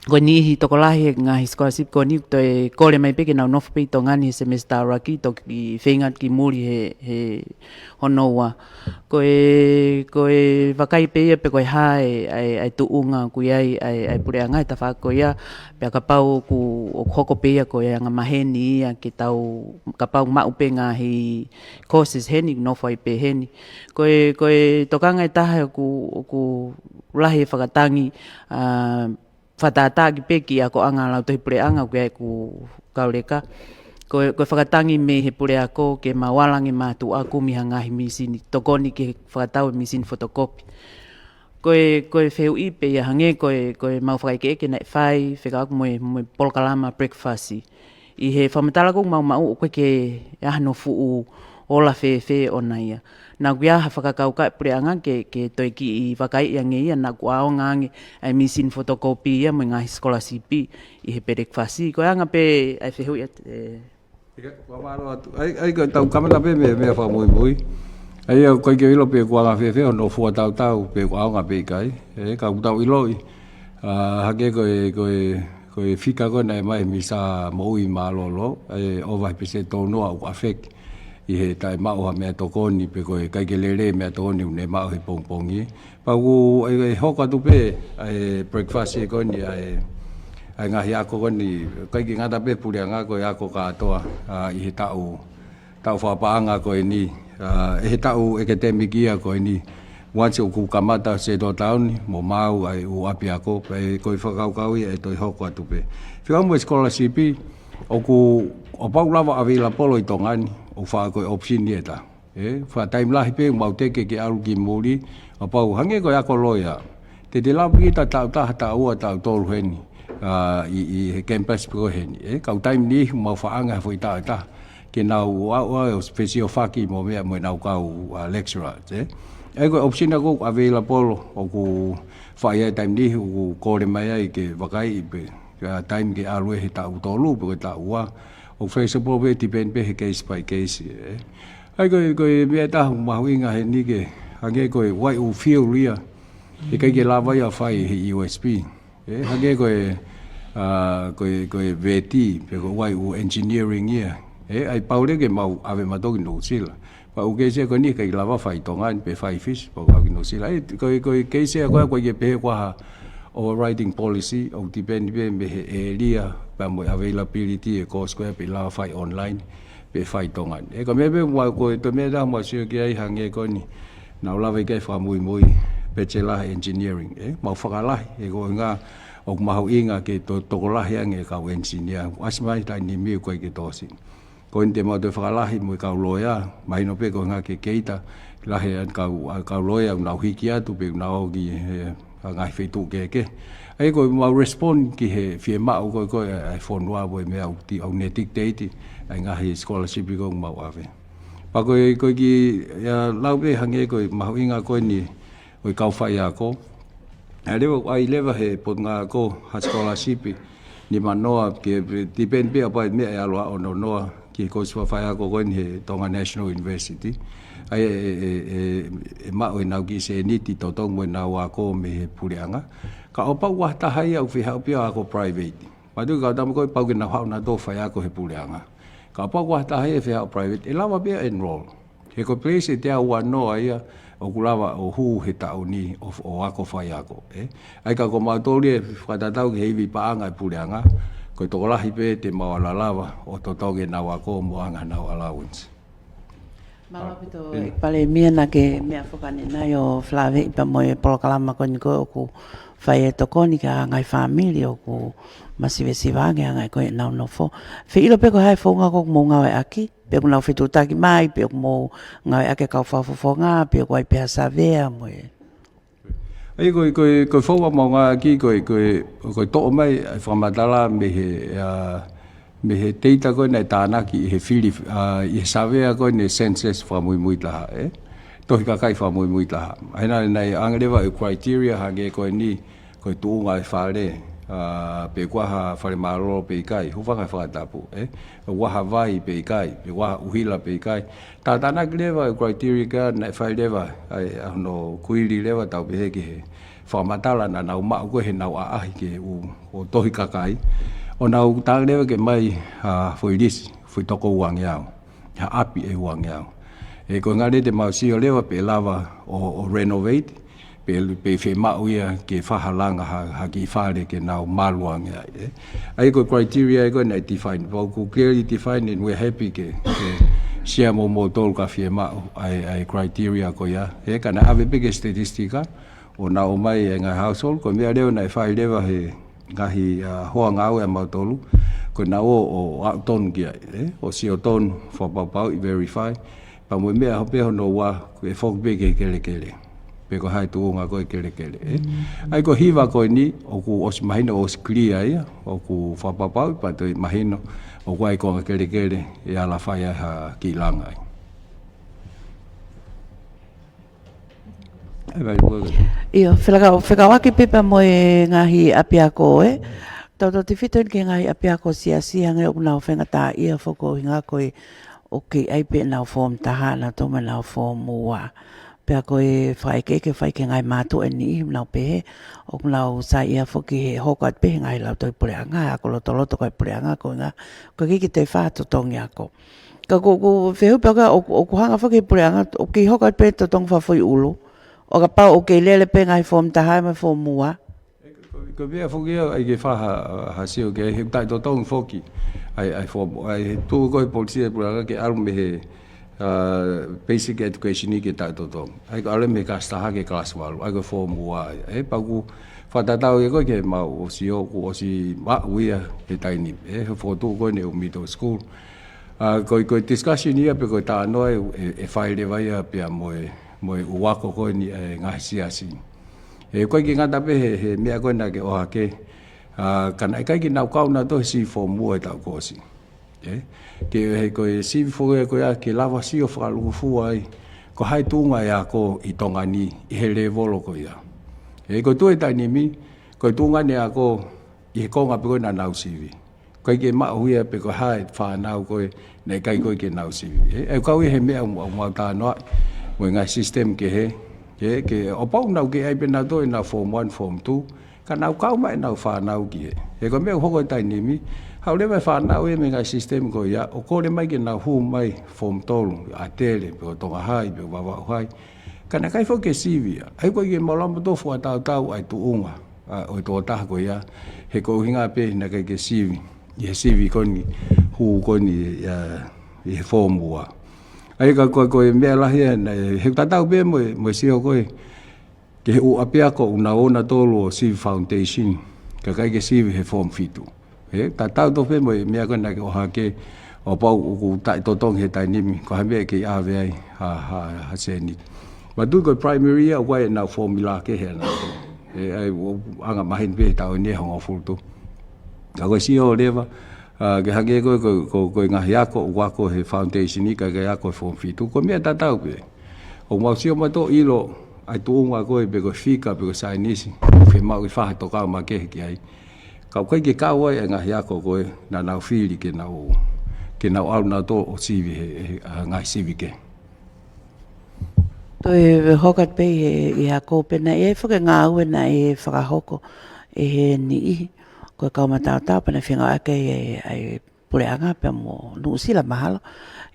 ko e niʻihi tokolahi he ngaahi scholarship ko eni, toe kole mai pē ke nau nofo pē ʻi Tonga ni he semester ʻuluaki, toki feinga ki muli he, he hono ua. Ko e, ko e vakai pē ia pe ko e hā e, ʻa e, ʻa e tuʻunga ʻoku ʻi ai, ʻa e, ʻa e puleʻanga he tafaʻaki ko ia, pea kapau ʻoku, ʻoku hoko pē ia ko e anga maheni ia ke tau, kapau maʻu pē ngaahi courses heni, nofo ai pē heni. Ko e, ko e tokanga ʻe taha ʻoku, ʻoku lahi e fakatangi, ʻa, fakatātā ki pē ki he akoʻanga lautohi puleʻanga ʻoku ʻi ai ʻeku kau leka. Ko e, ko e fakatangi mei he puleako ke mau ala ange mātuʻa kumi ha ngaahi mīsini, tokoni ke fakatau e mīsini photocopy. Ko e, ko e fehuʻi pē ia hangē, ko e, ko e mau fakaʻekeʻeke naʻe fai, fekauʻaki mo e, mo e polokalama breakfast. ʻI he fakamatala ʻoku mau maʻu ʻoku ʻikai ke ʻi ai hano fuʻu ola fēfē ʻona ia. Naʻa ʻoku ʻi ai ha fakakaukau puleʻanga ke, ke toe kiʻi vakaiʻi ange ia, naʻa ʻoku ʻaonga ange ʻa e mīsini photocopy ia mo e ngaahi scholarship ʻi he breakfast. Ko e anga pē ʻa e fehuʻi atu, ē. ʻIa, fakamālō atu. ʻA ia, ʻa ia ko e tau kamata pē mei he meʻa fakamuimui. ʻA ia, ʻoku ʻikai ke u ʻilo pe ʻoku anga fēfē hono fuatautau, pe ʻoku ʻaonga pē ʻikai. Ē, ka ʻoku tau ʻiloʻi, ʻa, hangē ko e, ko e, ko e fika ko ē naʻe ʻomai he Minisitā Moʻui Mālōlō, ʻe ʻova he pēseti tolu noa ʻoku ʻafeki ʻi he taʻemaʻu ha meʻatokoni, pe ko e ʻikai ke lelei e meʻatokoni ʻoku ne maʻu he pongipongi. Pea ʻoku, ʻe, ʻe hoko atu pē, ʻa e breakfast ko eni, ʻa e, ʻa e ngaahi ako ko eni, ʻikai ke ngata pē puleʻanga, ko e ako kātoa, ʻa, ʻi he taʻu, taʻu fakapaʻanga ko eni, ʻa, ʻi he taʻu academic year ko eni, once ʻoku kamata settle down, mo maau ʻa e ʻū ʻapiako, pea ko e fakakaukau ia ʻe toe hoko atu pē. Fika mo e scholarship, ʻoku, ʻo pau lava available ʻi Tonga ni, ʻoku faʻa ko e option ia ʻe taha. Ē, fakatātā lahi pē, mau teke ke ʻalu ki muli, ʻo pau hangē ko e ako loea. Te te lava pē kita taʻu taha, taʻu ua, taʻu tolu heni, ʻa, ʻi, ʻi he campus pē ko ē heni. Ē, kau taimi ni, mau faʻa ʻanga ha foʻi taʻu ʻe taha. Ke nau ʻaʻau ʻo fesiofaki mo meʻa mo ʻenau kau, ʻa, lecturer, ē. Ē, ko e option ʻoku available, ʻoku faʻa ʻi ai taimi ni, ʻoku kole mai ai ke vakaiʻi pē. Ka taimi ke ʻalu ʻe he taʻu tolu, pe ko e taʻu ua. ʻOku flexible pē, depend pē he case by case, ē. ʻA ia ko e, ko e meʻa ʻe taha ʻoku mahuʻinga heni ke, hangē ko e ʻū field ia, ʻikai ke lava ia fai he U S P. Ē, hangē ko e, ʻa, ko e, ko e veti, pe ko e ʻū engineering ia. Ē, ʻa ia pau leva ke mau ʻave mautolu ki Nuʻusila. Pea ʻū keisi ko eni ʻikai lava fai Tonga ni pe fai Fisi, pea ʻave ki Nuʻusila. ʻA ia, ko e, ko e keisi ko ē ʻoku ʻikai ke pehē ko ha overriding policy, ʻoku depend pē mei he area, pea mo e availability e course ko ē pe lava fai online, pe fai Tonga ni. Ē, ka meʻa pē ʻoku mau, ko e toe meʻa ʻe taha ʻoku mau sio ki ai hangē ko eni, naʻa lava ʻikai fakamuimui, Bachelor Engineering, ē, mau fakalahi, ē, ko e ʻuhinga ʻoku mahuʻinga ke to-, tokolahi ange e kau engineer, ʻasi mai taimi ni ʻoku ʻikai ke tō ʻasi. Ko eni te mau toe fakalahi mo e kau loea, mahino pē ko e ʻuhinga ke keita, lahi ʻa e kau, ʻa e kau loea, ʻoku nau hiki atu pe ʻoku nau ō ki he, ʻa e ngaahi feituʻu kehekehe. ʻA ia ko e mau respond ki he fiemaʻu ko ē, ko ē, ʻa e fonua mo e meʻa ʻoku ti-, ʻoku ne dictate, ʻa e ngaahi scholarship ko ē ʻoku mau ʻave. Pea ko e, ko e kiʻi, ʻa, lau pē hangē ko e mahuʻinga ko eni, ʻo e kau faiako. ʻA ia leva, ʻai leva he Potungāue Ako ha scholarship, nima noa, ke depend pē ʻa e meʻa ʻe ʻalu ai ono noa, ki he kosi fakafaiako ko eni he Tonga National University. ʻA ia ʻe, ʻe, ʻe, ʻe maʻu ʻenau kiʻi sēniti totongi mo ʻenau ako mei he puleʻanga. Ka ʻo pau ʻoku ʻi ai ha taha ia ʻoku fie haʻu pē ʻo ako private. Mātuʻaki kau tama ko ē pau ke nau haʻu nautolu ʻo faiako he puleʻanga. Ka ʻo pau ʻoku ʻi ai ha taha ia ʻe fie haʻu private, ʻe lava pē ia enroll. He ko e place ʻe teau ua noa ia, ʻoku lava ʻo hū he taʻu ni ʻo, ʻo ako faiako, ē. ʻA ia ka ko mautolu ia ʻe fakatatau ki he ivi paʻanga e puleʻanga. Ko e tokolahi pē te mau ala lava ʻo totongi ʻenau ako mo ʻoange ʻenau allowance. Mālō ʻaupito, ʻEiki Palēmia, naʻa ke meʻa foki ʻanenai ʻo fakaafeʻi pea mo e polokalama ko eni ko ē ʻoku fai e tokoni ki he ngaahi fāmili ʻoku masivesiva ange ʻa e ngaahi ko ē ʻenau nofo. Fie ʻilo pē ko e hā e founga ʻoku mou ngāueʻaki, pe ʻoku nau fetuʻutaki mai, pe ʻoku mou ngāueʻaki e kau fakafofonga, pe ʻoku ʻi ai pē ha savea mo e. ʻA ia ko e, ko e, ko e founga ʻoku mau ngāueʻaki, ko e, ko e, ko e toʻo mai ʻa e fakamatala mei he, ʻa, mei he teita ko ē naʻe tānaki ʻi he fili, ʻa, ʻi he savea ko ē ʻa e census fakamuimui taha, ē? Tohi kakai fakamuimui taha. ʻA ia naʻe, naʻe ʻoange leva e criteria hangē ko eni, ko e tuʻunga e fale, ʻa, pe ʻoku ʻi ai ha fale mālōlō pe ʻikai, hūfanga he fakatapu, ē? ʻOku ʻi ai ha vai pe ʻikai, pe ʻoku ʻi ai ha ʻuhila pe ʻikai. Tātānaki leva e criteria ka naʻe fai leva ai ʻa hono kuili leva tau pehē ki he fakamatala naʻa nau maʻu ko ē heʻenau ʻaʻahi ki he ʻū, ʻū tohi kakai. ʻO nau talaange leva ke ʻomai ha foʻi lisi, foʻi toko uangeau, ha ʻapi ʻe uangeau. ʻE ko e ʻuhinga leva te mau sio leva pe ʻe lava ʻo, ʻo renovate, pe, pe fiemaʻu ia ke fai ha langa ha, ha kiʻi fale ke nau malu ange ai, ē. ʻA ia ko e criteria ia ko ē naʻe define. Pea ʻoku clearly define and we're happy ke, ke share mo moutolu ka fiemaʻu ʻa e, ʻa e criteria ko ia. Ē, ka naʻe ʻave pē ki he statistika, ʻo nau ʻomai e ngaahi household, ko e meʻa leva naʻe fai leva he ngaahi, ʻa, hoa ngāue ʻa mautolu, ko ʻenau ō ʻo aʻu tonu ki ai, ē, ʻo sio tonu, fakapapauʻi verify, pea mo e meʻa hono ua, ʻe foki pē ki he kelekele. Pe ko e hā e tuʻunga ko ē e kelekele, ē. Mm. ʻA ia ko e hiva ko eni, ʻoku ʻosi mahino, ʻosi clear ia, ʻoku fakapapauʻi, pea toe mahino, ʻoku ʻi ai e konga kelekele, ʻe ala fai ai ha kiʻi langa ai. ʻIo, fekauʻaki pē pea mo e ngaahi ʻapiako, ē. Tautautefito eni ki he ngaahi ʻapiako siasi hangē ʻoku nau faingataʻaʻia foki ko e ʻuhinga ko e ʻoku ʻi ai pē ʻenau form taha, ʻenau tō mai ʻenau form ua. Pea ko e fakaʻekeʻeke fai ki he ngaahi mātuʻa ʻe niʻihi ʻoku nau pehē, ʻoku nau saiʻia foki he hoko atu pē he ngaahi lautohi puleʻanga, ako lotoloto ko e puleʻanga ko e ʻuhinga, ko e ʻikai ke toe fai ha totongi ako. Ka ko, ko e fehuʻi pē ko ē, ʻoku, ʻoku hanga foki he puleʻanga, ʻoku kei hoko atu pē totongi fakafoʻi ʻulu. ʻO kapau ʻoku kei lele pē ngaahi form taha mo e form ua. Ko, ko e meʻa foki ia ʻai ke fai ha, ha sio ki ai he taʻetotongi foki. ʻAi, ʻai form, ʻai he tuʻu ko ē he polisi ʻa e puleʻanga ke ʻalu mei he, ʻa, basic education ki he taʻetotongi. ʻAi ko e ʻalu mei he kalasi taha ki he kalasi valu, ʻai ko e form ua ai. Ē, pea ʻoku fakatatau ia ko ē ki heʻemau ʻosi ō, kuo ʻosi maʻu ia he taimi ni. Ē, he fokotuʻu ko eni ʻo e middle school. ʻA, ko e, ko e discussion ia pe ko e talanoa ʻe, ʻe, ʻe fai leva ia pea mo e, mo e ʻū ako ko eni ʻa e ngaahi siasi. ʻE ʻikai ke ngata pē he, he meʻa ko ē naʻa ke ʻohake, ʻa, ka naʻe ʻikai ke nau kau nautolu he sivi form ua ʻo e taʻu kuo ʻosi. Ē? Ke he ko e sivi foʻou ko ia ke lava sio fakalūkufua ai, ko e hā e tuʻunga e ako ʻi Tonga ni ʻi he lēvolo ko ia. Ē, ko e tuʻu he taimi ni, ko e tuʻunga ʻene ako ʻi he konga pē ko ē naʻa nau sivi. ʻIkai ke maʻu ia pe ko e hā e fānau ko ē naʻe ʻikai ko ē ke nau sivi. Ē, ʻe kau ia he meʻa ʻoku mau, mau talanoa, mo e ngaahi system kehe, ē, ke ʻo pau naʻa nau kei ʻai pē nautolu ʻenau form one, form two, ka nau kau mai ʻenau fānau ki hē. Ē, ko e meʻa ʻoku hoko he taimi ni, haʻu leva e fānau ia mei he ngaahi system ko ia, ʻo kole mai ke nau hū mai form tolu, ʻa Tele, pe ko Tonga Hai, pe ko Vavaʻu Hai. Ka naʻe ʻikai foki ke sivi ia. ʻAi ko e ke mau lava ʻo fakatautau ʻa e tuʻunga ʻa, ʻo e tokotaha ko ia, he ko e ʻuhinga pē naʻe ʻikai ke sivi, ʻi he sivi ko eni, hū ko eni, ʻa, ʻi he form ua. ʻAi ka ko, ko e meʻa lahi ē, naʻe, he tatau pē mo e, mo e sio ko ē, ki he ʻū ʻapiako ʻoku nau ō nautolu ʻo sivi foundation, ka ʻikai ke sivi he form fitu. Ē, tatau tofu pē mo e meʻa ko ē naʻa ke ʻohake, ʻo pau ʻoku taʻetotongi he taimi ni, ko e hā e meʻa ʻe kei ʻave ai ha, ha, ha sēniti. Pea tuʻu ko e primary ia, ʻoku ʻi ai ʻenau formula kehe ʻanautolu. Ē, ʻai ʻo anga maheni pē he taʻu ni ʻe hongofulu tupu. Ka ko e sio leva, ʻa, ke hangē ko e, ko, ko, ko e ngaahi ako, ʻoku ako he foundation ʻikai ke ako he form fitu. Ko e meʻa tatau pē. ʻOku mau sio mautolu ʻilo, ʻa e tuʻunga ko ē pe ko e fika, pe ko e saienisi, fiemaʻu ke fai ha tokanga makehe ki ai. Ka ʻoku ʻikai ke kau ai e ngaahi ako ko ē naʻa nau fili ke nau, ke nau ʻalu nautolu ʻo sivi he, he, ʻa, ngaahi sivi kehe. Toe hoko atu pē ʻi he, ʻi he ako pē naʻe ʻi ai foki e ngāue naʻe fakahoko ʻe he niʻihi, ko e kau mataotao pea naʻe fengāueʻaki ʻe, ʻe, ʻa e puleʻanga pea mo Nuʻusila mahalo.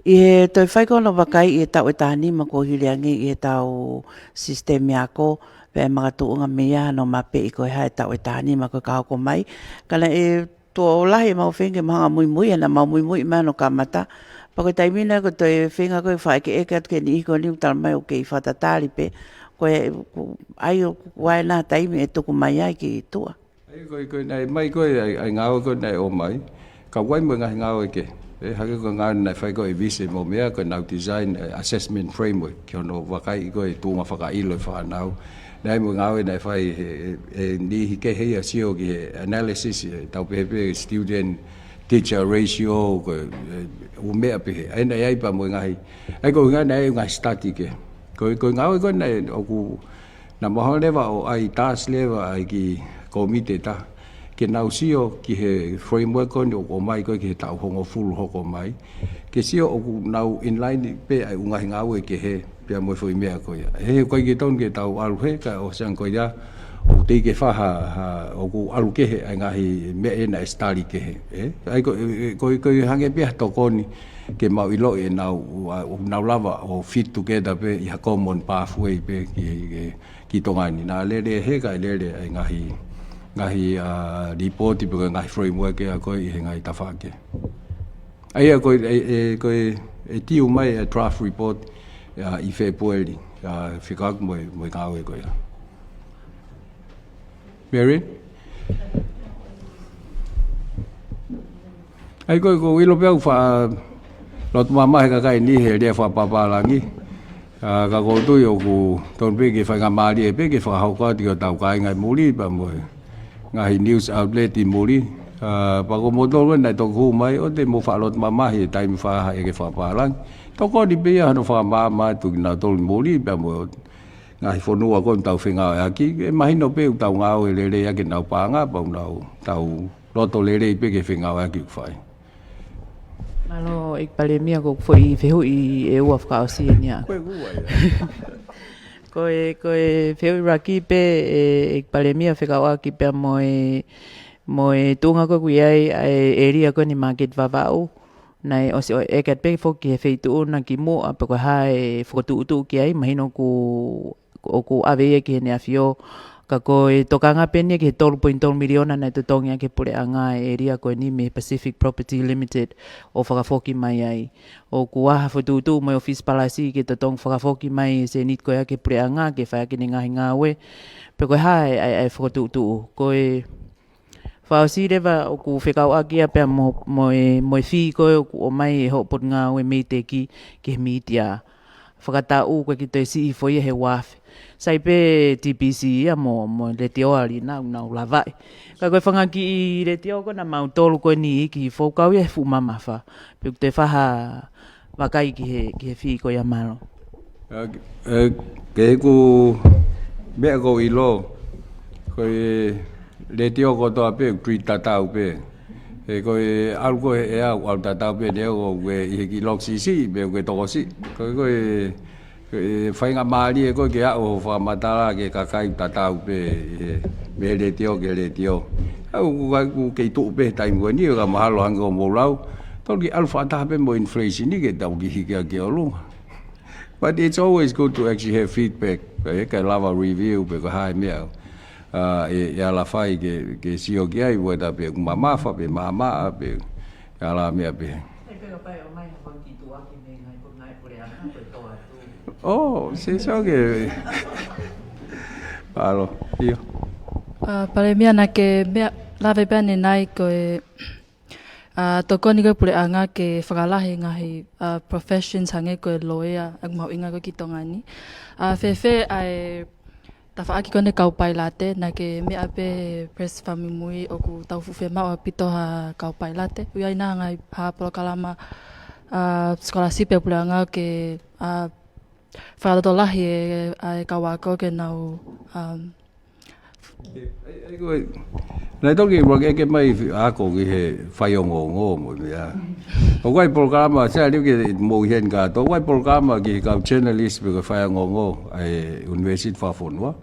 ʻI he toe fai ko hono vakai ʻi he taʻu ʻe taha nima kuo hili ange ʻi he tau sisitemi ako, pea ʻe makatuʻunga mei ai hono mapeʻi ko e hā e taʻu ʻe taha nima ko ē ka hoko mai. Ka naʻe Tuʻo lahi ʻemau feinga ke mahanga muimui, ʻa ena mau muimui mai hono kamata. Pea ko e taimi naʻe ko e toe feinga ko e fakaʻekeʻeke atu ki he niʻihi ko eni ʻoku tala mai ʻoku kei fakatatali pē. Ko e, ʻoku ʻi ai ʻoku ʻi ai ʻena taimi ʻe tuku mai ai ki tuʻa. ʻA ia ko e, ko e naʻe mai ko e ʻa e, ʻa e ngāue ko e naʻe ʻomai. Ka ʻoku ʻi ai mo e ngaahi ngāue kehe. ʻE, hangē ko e ngāue naʻe fai ko e vise mo meʻa ko ʻenau design, ʻa e assessment framework. Ki hono vakai ko e tuʻunga fakaʻilo ʻa e fānau. Naʻe ʻi ai mo e ngāue naʻe fai he, he, he niʻihi kehe ia ʻo sio ki he analysis, ʻe tau pehē pē student teacher ratio, ko e, ʻū meʻa pehē. ʻA ia naʻe ʻi ai pea mo e ngaahi, ʻa ia ko e ngaahi naʻe ʻi ai ngaahi study kehe. Ko e, ko e ngāue ko e naʻe ʻoku naʻa mau hanga leva ʻo ʻai task leva ʻa e kiʻi kōmite ʻe taha ke nau sio ki he framework ko eni ʻoku ʻomai ko e ki he taʻu hongofulu hoko mai. Ke sio ʻoku nau in line pē ʻa e ʻū ngaahi ngāue kehe pea mo e foʻi meʻa ko ia. He ʻoku ʻikai ke tonu ke tau ʻalu he ka ʻosi ange ko ia ʻoku teʻeki ke fai ha, ha, ʻoku ʻalu kehe ʻa e ngaahi meʻa ʻe naʻe study kehe. ʻE? ʻA ia ko, ʻe, ʻe, ko, ko e hangē pē ha tokoni ke mau ʻiloʻi ʻenau, ʻa, ʻoku nau lava ʻo fit together pē ʻi ha common pathway pē ki, ki, ki Tonga ni. Naʻa lele he ka lele ʻa e ngaahi, ngaahi, ʻa, report pe ko e ngaahi framework ʻa ko e ʻi he ngaahi tafaʻaki. ʻA ia ko e, ʻe, ʻe, ko e, ʻe tiu mai ʻa e draft report, ʻa, ʻi Fēpueli, ʻa, fekauʻaki mo e, mo e ngāue ko ia. Mary? ʻA ia ko e, ko e ʻilo pē ʻoku faʻa loto mamahi ʻa e kakai ni he lea fakapapālangi. ʻA, ka ʻoku ou tui ʻoku tonu pē ke faingamālie pē ke fakahoko atu ki hotau kāinga ʻi muli pea mo e ngaahi news outlet ʻi muli. ʻA, pea ko moutolu naʻe toki hū mai ʻoua te mou faʻa loto mamahi he taimi faʻa ʻeke fakapapālangi. Tokoni pē ia hono fakamaama atu kinautolu ʻi muli pea mo e ngaahi fonua ko eni ʻoku tau fengāueʻaki. ʻE mahino pē ʻoku tau ngāue lelei ʻaki ʻenau paʻanga pea ʻoku nau tau loto lelei pē ki he fengāueʻaki ʻoku fai. Mālō ʻEiki Palēmia, ko e foʻi fehuʻi ʻe ua fakaʻosi eni ia. Ko e ua ia. Ko e, ko e fehuʻi ʻuluaki pē ʻEiki Palēmia fekauʻaki pea mo e, mo e tuʻunga ko ē ʻoku ʻi ai ʻa e ʻēlia ko eni Market Vavaʻu. Naʻe ʻosi ʻeke atu pē foki he feituʻu na kimuʻa pe ko e hā e fokotuʻutuʻu ki ai, mahino ʻoku, ʻoku ʻave ia ki heʻene ʻAfio. Ka ko e tokanga pē eni ki he tolu poini tolu miliona naʻe totongi ʻaki ʻe he puleʻanga e ʻēlia ko eni mei he Pacific Property Limited ʻo fakafoki mai ai. ʻOku ʻi ai ha fokotuʻutuʻu mo e ʻōfisi palasi ke totongi fakafoki mai e sēniti ko ia ki he puleʻanga ke fai ʻaki ʻene ngaahi ngāue. Pe ko e hā e, e, e fokotuʻutuʻu. Ko e fakaʻosi leva ʻoku fekauʻaki ia pea mo, mo e, mo e fee ko ē ʻoku ʻomai ʻe he Potungāue MEIDECC ki he mītia. Fakataʻu ko e kiʻi toe siʻi foʻi ia he uafe. Sai pē TBC ia mo, mo e letiō ʻa ia naʻa nau lavaʻi. Ka ko e fanga kiʻi letiō ko ena mautolu ko eni ʻi he kiʻi foʻi kau ia he fuʻu mamafa. Pea ʻoku toe fai ha vakai ki he, ki he fee ko ia, mālō. ʻA, ʻe, ke ʻeku meʻa ʻoku ou ʻilo, ko e letiō kotoa pē, ʻoku treat tatau pē. ʻE ko e ʻalu ko ē he ʻea, ʻoku ʻalu tatau pē, neongo ʻoku ʻi he kiʻi lock siʻisiʻi pē, ʻoku tokosiʻi. Ko e, ko e, ko e faingamālie ko ē ke aʻu ʻo fakamatala ki he kakai ʻoku tatau pē, ʻi he, mei he letiō ki he letiō. ʻA, ʻoku ʻikai, ʻoku kei tuʻu pē he taimi ko eni, ka mahalo hangē ko hoʻomou lau. Tolu ke ʻalu fakataha pē mo inflation ni ke tau kiʻi hiki hake ki ʻolunga. But it's always good to actually have feedback. Pe ʻe ke lava review pe ko e hā e meʻa. ʻA, ʻe, ʻe ala fai ke, ke sio ki ai, whether pe ʻoku mamafa, pe maʻamaʻa, pe ʻe ala meʻa pē. He peka pai o mai ha fanga kiʻi tuʻuaki mei he ngaahi put-, ngaahi puleʻanga, ko e tō atu. Oh, se so ke. Mālō, ʻio. ʻA, Palēmia, naʻa ke meʻa, lave pē ʻanenai ko e ʻa, tokoni ko ē puleʻanga ke fakalahi ngaahi, ʻa, professions hangē ko e loea, ʻa, mahuʻinga ko ē ki Tonga ni. ʻA, fēfē ʻa e tafaʻaki ko eni kau pailate, naʻa ke meʻa pē President Fakamuimui ʻoku tau fuʻu fiemaʻu ʻaupito ha kau pailate. ʻOku ʻi ai nai ha ngaahi, ha polokalama, ʻa, scholarship ʻa e puleʻanga ke, ʻa, fakalotolahi e, ʻa e kau ako ke nau, um, ʻE, ʻe, ʻe, ko e, naʻe toki ʻuluaki ʻeke mai fi-, ako ki he faiongoongo mo e meʻa. ʻOku ʻi ai polokalama, sai leva ke mou ʻi heni kātoa. ʻOku ʻi ai polokalama ki he kau journalist pe ko e faiongoongo ʻa e University Fakafonua.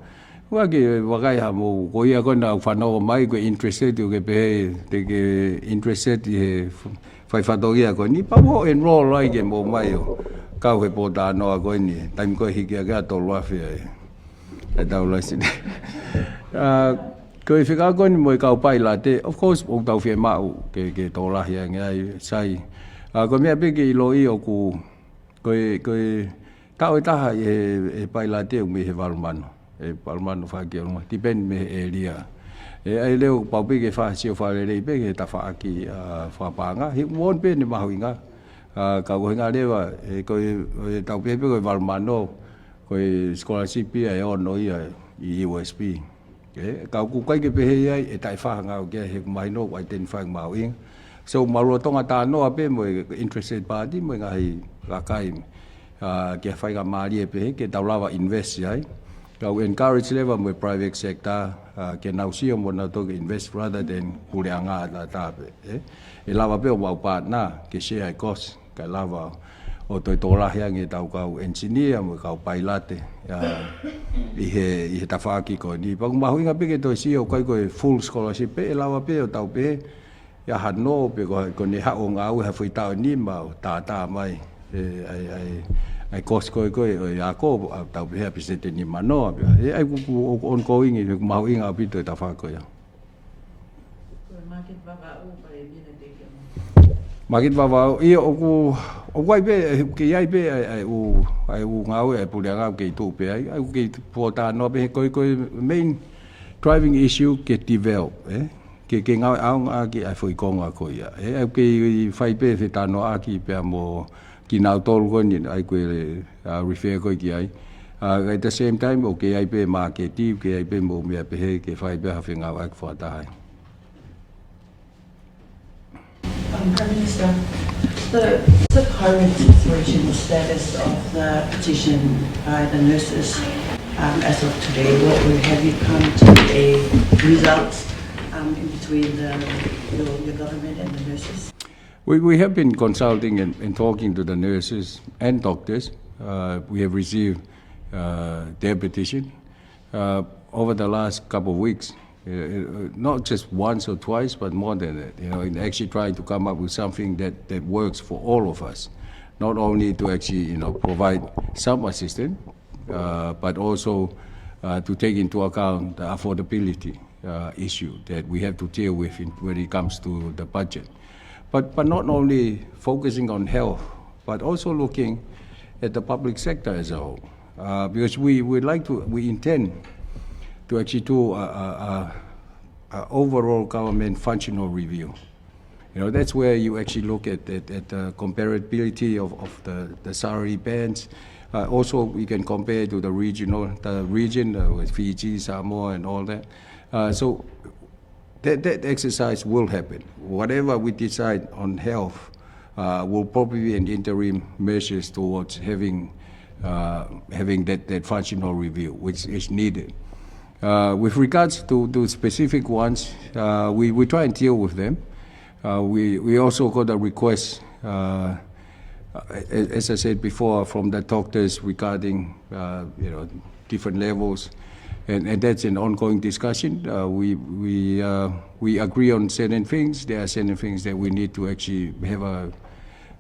ʻOku ʻi ai ke vakai ha mou, ko ia ko ena ʻoku fanongo mai, ko e interested, ʻoku ke pehē te ke interested ʻi he f-, fai fatongia ko eni, pea mou enroll ai ke mou mai ʻo kau he pōtalanoa ko eni, taimi ko ē hiki hake ʻa e tolu afe ai. ʻE tau lasi. ʻA, Ko e fekau ko eni mo e kau pailate, of course, ʻoku tau fiemaʻu ke, ke tokolahi ange ai, sai. ʻA, ko e meʻa pē ke ʻiloʻi ʻoku, ko e, ko e taʻu ʻe taha ʻi he, he pailate ʻoku mei he valu mano. ʻE valu mano fā ki ʻolunga, depend mei he ʻēlia. ʻE ʻai leva pau pē ke fai ha sio fakalelei pē ki he tafaʻaki, ʻa, fakapaʻanga. He ʻoku ou ʻilo pē ʻene mahuʻinga. ʻA, ka ko e ʻuhinga leva, ʻe ko e, ko e tau pehē pē ko e valu mano, ko e scholarship ia ʻe ono ia ʻi U S P. ʻE, ka ʻoku ʻikai ke pehē ai, ʻe taʻefakangāueʻaki he ʻoku mahino ʻoku identify mahuʻinga. So, mālō Tonga talanoa pē mo e interested party mo e ngaahi kakai, ʻa, ke fai ha mālie pehē, ke tau lava invest ai. Ka ʻoku encourage leva mo e private sector, ʻa, ke nau sio mo nau toki invest rather than puleʻanga ʻataʻatā pē, ʻe. ʻE lava pē ʻo maʻu partner, ke share e cost, kae lava ʻo toe tokolahi ange ʻetau kau engineer mo e kau pailate, ʻa, ʻi he, ʻi he tafaʻaki ko eni. Pea ʻoku mahuʻinga pē ke toe sio ʻoku ʻikai ko e full scholarship pē, ʻe lava pē ʻo tau pehē, ʻi ai hano pē ko, ko ʻene haʻu ʻo ngāue ha foʻi taʻu ʻe nima ʻo tātā mai. ʻE, ʻai, ʻai, ʻai cost ko ē ko ē, ʻo e ako, ʻa, tau pehē ʻa e peseti ʻe nima noa pē. ʻE, ʻai ʻoku, ʻoku, ʻoku ongoing, ʻe mahuʻinga ʻaupito e tafaʻaki ko ia. Ko e market Vavaʻu, Palēmia, na te ke mo. Market Vavaʻu, ʻio ʻoku, ʻoku ʻi ai pē, ʻe, ke ʻi ai pē, ʻa e, ʻa e ʻū, ʻa e ʻū ngāue, ʻa e puleʻanga ʻoku kei tuʻu pē ai, ʻa e ʻoku kei tuʻu pē ai, ko e, ko e main driving issue ke develop, ʻe? Ke, ke ngāue ʻaonga ʻaki ʻa e foʻi konga ko ia, ʻe? ʻA e ʻoku kei fai pē fetalanoaʻaki pea mo kinautolu ko eni, ʻa ia ko e, ʻa, refer ko ē ki ai. ʻA, at the same time, ʻoku ʻi ai pē māketi, ʻoku ʻi ai pē mo e meʻa pehē ke fai pē ha fengāueʻaki fakataha. Um, Prime Minister, the, the current situation, the status of the petition by the nurses, um, as of today, what, have you come to a result, um, in between the, your, your government and the nurses? We, we have been consulting and, and talking to the nurses and doctors. Uh, we have received, uh, their petition, uh, over the last couple of weeks. Uh, uh, not just once or twice, but more than that. You know, in actually trying to come up with something that, that works for all of us, not only to actually, you know, provide some assistance, uh, but also, uh, to take into account the affordability, uh, issue that we have to deal with in, when it comes to the budget. But, but not only focusing on health, but also looking at the public sector as a whole. Uh, because we, we like to, we intend to actually do a, a, a, a overall government functional review. You know, that's where you actually look at, at, at the comparability of, of the, the salary bands. Uh, also, we can compare to the regional, the region, uh, with Fiji, Samoa, and all that. Uh, so that, that exercise will happen. Whatever we decide on health, uh, will probably be an interim measures towards having, uh, having that, that functional review, which is needed. Uh, with regards to, to specific ones, uh, we, we try and deal with them. Uh, we, we also got a request, uh, a-, as I said before, from the doctors regarding, uh, you know, different levels, and, and that's an ongoing discussion. Uh, we, we, uh, we agree on certain things. There are certain things that we need to actually have a,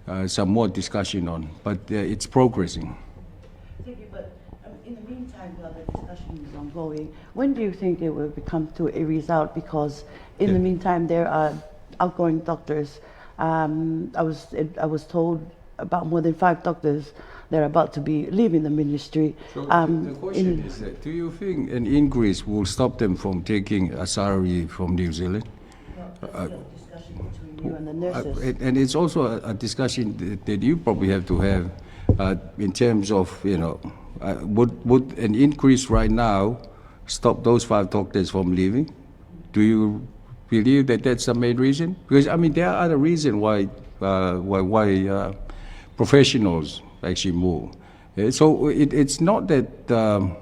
uh, some more discussion on, but, uh, it's progressing. Thank you, but, um, in the meantime, while the discussion is ongoing, when do you think it will become to a result? Because in the meantime, there are outgoing doctors. Um, I was, I was told about more than five doctors that are about to be leaving the ministry. So, um, the, the question is that, do you think an increase will stop them from taking a salary from New Zealand? No, that's a discussion between you and the nurses. Uh, and, and it's also a, a discussion that, that you probably have to have, uh, in terms of, you know, uh, would, would an increase right now stop those five doctors from leaving? Do you believe that that's the main reason? Because, I mean, there are other reasons why, uh, why, why, uh, professionals actually move. Uh, so it, it's not that, um,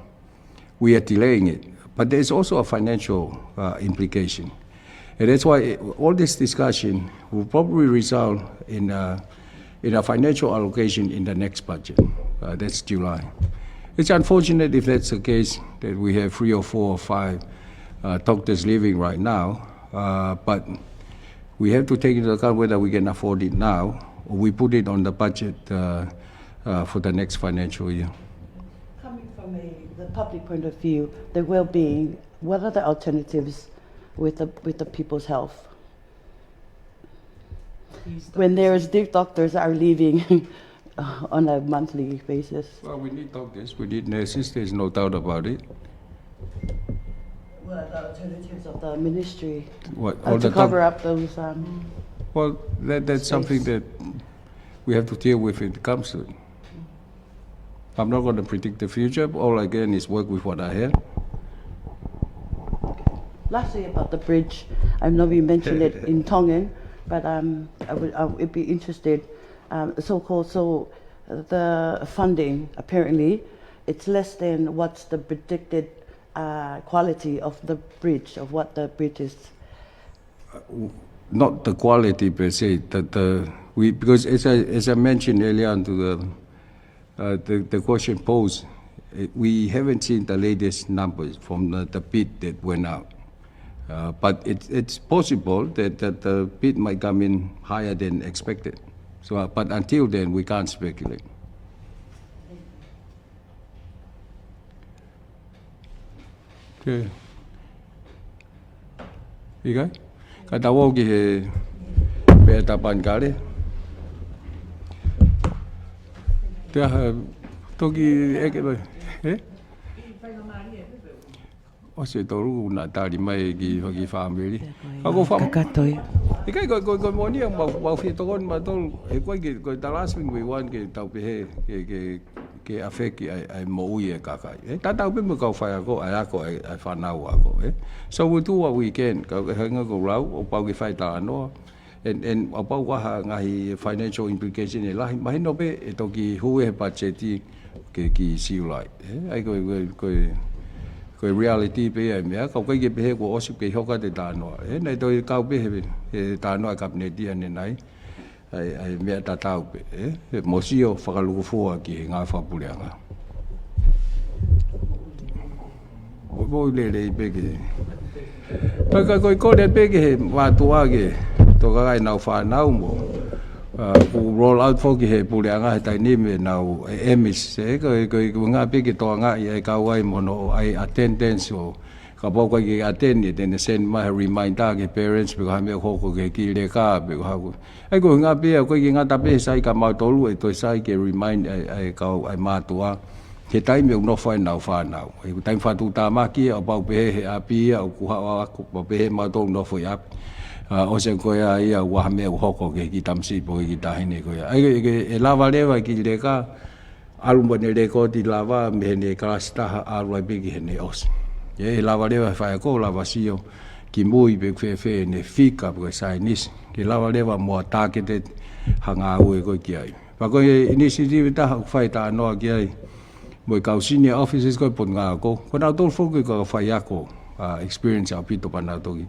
we are delaying it, but there's also a financial, uh, implication. And that's why all this discussion will probably result in, uh, in a financial allocation in the next budget. Uh, that's July. It's unfortunate if that's the case, that we have three or four or five, uh, doctors leaving right now, uh, but we have to take into account whether we can afford it now or we put it on the budget, uh, uh, for the next financial year. Coming from a, the public point of view, the well-being, what are the alternatives with the, with the people's health. When there is, the doctors are leaving on a monthly basis. Well, we need doctors, we need nurses, there's no doubt about it. What are the alternatives of the ministry, what, uh, all to the doc- cover up those, um, well, that, that's something space that we have to deal with when it comes to it. I'm not gonna predict the future. All I can is work with what I have. Lastly, about the bridge, I know we mentioned it in Tongan, but, um, I would, I would be interested, um, so-called, so the funding, apparently, it's less than what's the predicted, uh, quality of the bridge, of what the bridge is. Not the quality per se, the, the, we, because as I, as I mentioned earlier on to the, uh, the, the question posed, eh, we haven't seen the latest numbers from the, the bid that went out. Uh, but it, it's possible that, that the bid might come in higher than expected. So, uh, but until then, we can't speculate. Okay. ʻIkai? Ka tau ō ki he pea tapani kale. Te aha, toki ʻeke mai. Eh? ʻOsi e tolu na tali mai ki, ki fāmili. Ka ko fam- Kakato ia. ʻIkai ko, ko, ko moʻoni ia mau, mau fie tokoni mautolu. He ko e, ko e the last thing we want ke tau pehē, ke, ke, ke ʻafeki ʻa e, ʻa e moʻui ʻa e kakai. Eh, tatau pē mo e kau faiako, ʻa e ako, ʻa e, ʻa e fānau ako, eh. So we do what we can. Ka, ka hanga ko lau, ʻo pau ke fai talanoa. And, and ʻo pau ko e hā ngaahi financial implication ʻe lahi. Mahino pē, ʻe toki hū e patiseti ke ki Siulai. Eh, ʻa ia ko e, ko e, ko e, ko e reality pē ia e meʻa, ka ʻoku ʻikai ke pehē kuo ʻosi pē ʻi hoka te talanoa. Eh, naʻe toe kau pē he, he talanoa e kapineti ʻanenai. ʻA e, ʻa e meʻa tatau pē, eh? He mo sio fakalūkufua ki he ngāue fakapuleʻanga. Mo, mo lelei pē ke. Ka, ka ko e kole pē ki he mātuʻa ke tokanga ʻenau fānau mo, ah, ʻoku roll out foki he puleʻanga he taimi ni ʻenau, eh, EMIS, eh? Ko e, ko e, ko e ngaahi pē ke tokangaʻi ʻa e kau ai mo hono ʻai attendance ʻo kapau ʻoku ʻikai ke attend, ʻe te ne send mai ha reminder ki he parents, pe ko e hā e meʻa ʻoku hoko ki he kiʻi leka, pe ko e hā ko. ʻA ia ko e ʻuhinga pē ia, ʻoku ʻikai ke ngata pē he sai kia mautolu, ʻe toe sai ke remind ʻa e, ʻa e kau, ʻa e mātuʻa. He taimi ʻoku nofo ai ʻenau fānau. ʻA ia ko e taimi fakatuʻutāmaki ia, ʻo pau pehē he ʻapi ia, ʻoku haʻu ʻo ako, pau pehē mautolu nofo ʻi ʻapi. Ah, ʻosi ko ia ia, ʻoku ʻi ai ha meʻa ʻoku hoko ki he kiʻi tamasiʻi pe ko e kiʻi taʻahine ko ia. ʻA ia ke, ke, ʻe lava leva e kiʻi leka, ʻalu mo ʻene lēkooti lava mei heʻene kalasi taha ʻalu ai pē ki heʻene ʻosi. ʻE lava leva e faiako, lava sio ki mui pe ʻoku fēfē ʻene fika pe ko e saienisi. Ke lava leva mo targeted ha ngāue ko ē ki ai. Pea ko e initiative ʻe taha ʻoku fai talanoa ki ai mo e kau senior officers ko ē Potungāue Ako. Ko nautolu foki ko e kau faiako, ah, experience ʻaupito pea nau toki.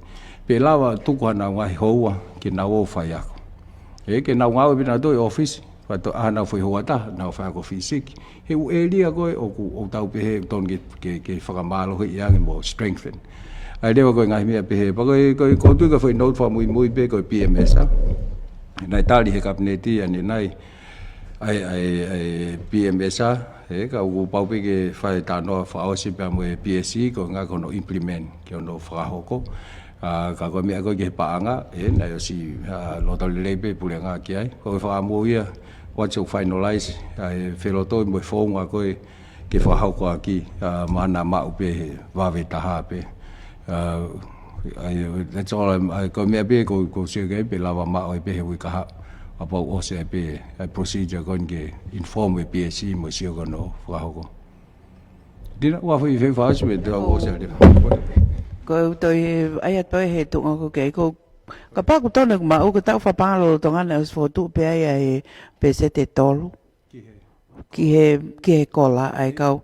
Pea lava tuku haʻanau ngaahi houa ke nau ō faiako. ʻE, ke nau ngāue pē nautolu ʻi ʻōfisi. Fato ʻa ʻenau foʻi houa taha, nau faiako fisiki. He ʻū ʻēlia ko ē ʻoku, ʻoku tau pehē, tonu ke, ke, ke fakamālohiʻi ange mo strengthen. ʻA ia leva ko e ngaahi meʻa pehē. Pea ko e, ko e, ʻoku ou tui ko e foʻi note fakamuimui pē ko e PMSA. Naʻe tali he kapineti ʻanenai. ʻA e, ʻa e, ʻa e PMSA, eh, ka ʻoku pau pē ke fai talanoa fakaʻosi pea mo e PSC, ko e ʻuhinga ko hono implement, ki hono fakahoko. Ah, ka ko e meʻa ko ē ki he paʻanga, eh, naʻe ʻosi, ah, loto lelei pē puleʻanga ki ai. Ko e fakaʻamu ia, once ʻoku finalize, ah, e felotoi mo e founga ko ē ke fakahoko ʻaki, ah, mahalo naʻa maʻu pē he vave taha pē. Ah, ʻa ia, that's all I'm, ʻa ia, ko e meʻa pē ʻoku, ʻoku ou sio ki ai pea lava maʻu ai pē he uike kahaʻu. Kapau ʻosi ai pē, ʻa e procedure ko eni ke inform e PSC mo sio ki hono fakahoko. Dina, ua fai fai fasi me te au ʻosi ai. Ko e toe, ʻa ia toe he tuʻunga ko ē, ko, kapau ʻoku tonu ʻeku maʻu, ko e taʻu fakapaʻanga lolotonga naʻe ʻosi fokotuʻu pē ai ʻa e peseti ʻe tolu. Ki he? Ki he, ki he kola, ʻa e kau.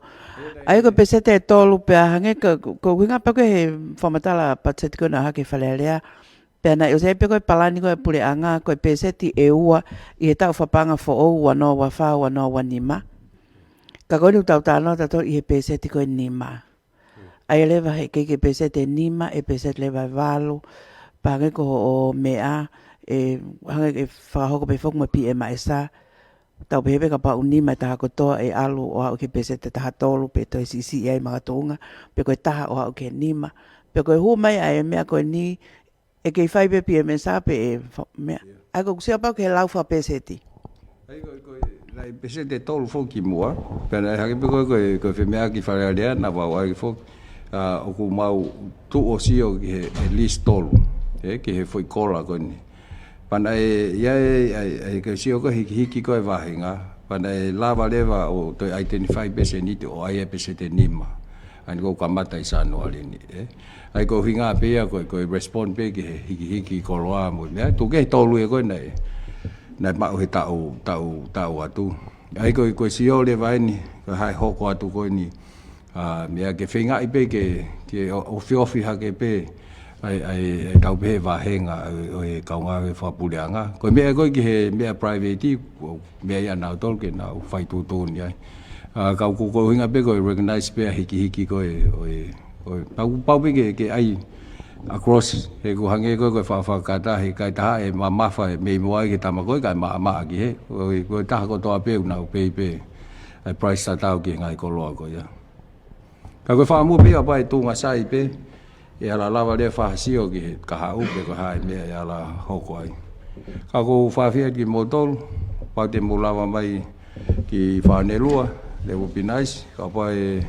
ʻA ia ko e peseti ʻe tolu pea hangē ka, ko, ko e ʻuhinga pē ko ē he fakamatala patiseti ko ē naʻe ʻohake ʻi Fale Alea. Pea naʻe ʻosi ʻi ai pē ko e palani ko ē puleʻanga, ko e peseti ʻe ua ʻi he taʻu fakapaʻanga foʻou ua noa ua fā, ua noa ua nima. Ka ko eni ʻoku tau talanoa tautolu ʻi he peseti ko ē ʻe nima. ʻA ia leva he ʻikai ke peseti ʻe nima, ʻe peseti leva ʻe valu, pea hangē ko hoʻo meʻa, ʻe hangē ʻe fakahoko pē foki mo e PMSA, tau pehē pē kapau ʻoku nima e taha kotoa ʻe ʻalu ʻo aʻu ki he peseti ʻe taha tolu pe toe siʻisiʻi ai makatuʻunga, pe ko e taha ʻo aʻu ki he nima, Pe ko e hū mai ʻa e meʻa ko eni, ʻe kei fai pē P M S A pe ʻe fa-, meʻa. ʻA ia ko ʻeku sio pē ki he lau fakapēseti. ʻA ia ko e, ko e, naʻe peseti ʻe tolu foki kimuʻa. Pea naʻe hake pē ko e, ko e, ko e femeʻa ki Fale Alea naʻa mau ʻai foki. ʻA, ʻoku mau tuʻu ʻo sio ki he, he list tolu. ʻE, ki he foʻi kola ko eni. Pea naʻe, ʻi ai, ʻa e, ʻa e, ʻa e, ke sio ko e hikihiki ko e vāhenga. Pea naʻe lava leva ʻo toe identify pē seniti ʻo ʻai e peseti ʻe nima. ʻA ia ko e kamata ʻi Sānuali ni, ʻe. ʻA ia ko e ʻuhinga pē ia ko e, ko e respond pē ki he hikihiki koloa mo e meʻa. Tuku kehe tolu ia ko ē naʻe, naʻe maʻu he taʻu, taʻu, taʻu atu. ʻA ia ko e, ko e sio leva eni, ko e hā e hoko atu ko eni. ʻA, meʻa ke feingaʻi pē ke, ke o-, ofiofi hake pē, ʻa e, ʻa e, ʻa e tau pehē vāhenga, ʻo e, ʻo e kaungāue fakapuleʻanga. Ko e meʻa ko ē ki he meʻa private, ko e meʻa ia ʻanautolu ke nau fai tuʻutuʻuni ai. ʻA, ka ʻoku, ko e ʻuhinga pē ko e recognize pē ʻa e hikihiki ko ē, ʻo e, ʻo e, pau, pau pē ke, ke ʻai across, he ʻoku hangē ko e, ko e fa-, fakakata, he ʻikai taha ʻe mamafa, ʻe mei muʻa ai ki he tama ko ē, kae maʻamaʻa ki hē, ʻo e, ko e taha kotoa pē, ʻoku nau pay pē, ʻa e price tatau ki he ngaahi koloa ko ia. Ka ko e fakaʻamu pē ia ʻo pau ʻe tuʻunga sai pē, ʻe ala lava leva ʻo fakasio ki he kahaʻu pe ko e hā e meʻa ʻe ala hoko ai. Ka ʻoku ou fakaafeʻi kimoutolu, kapau te mou lava mai ki Fale Alea, that would be nice, kapau ʻe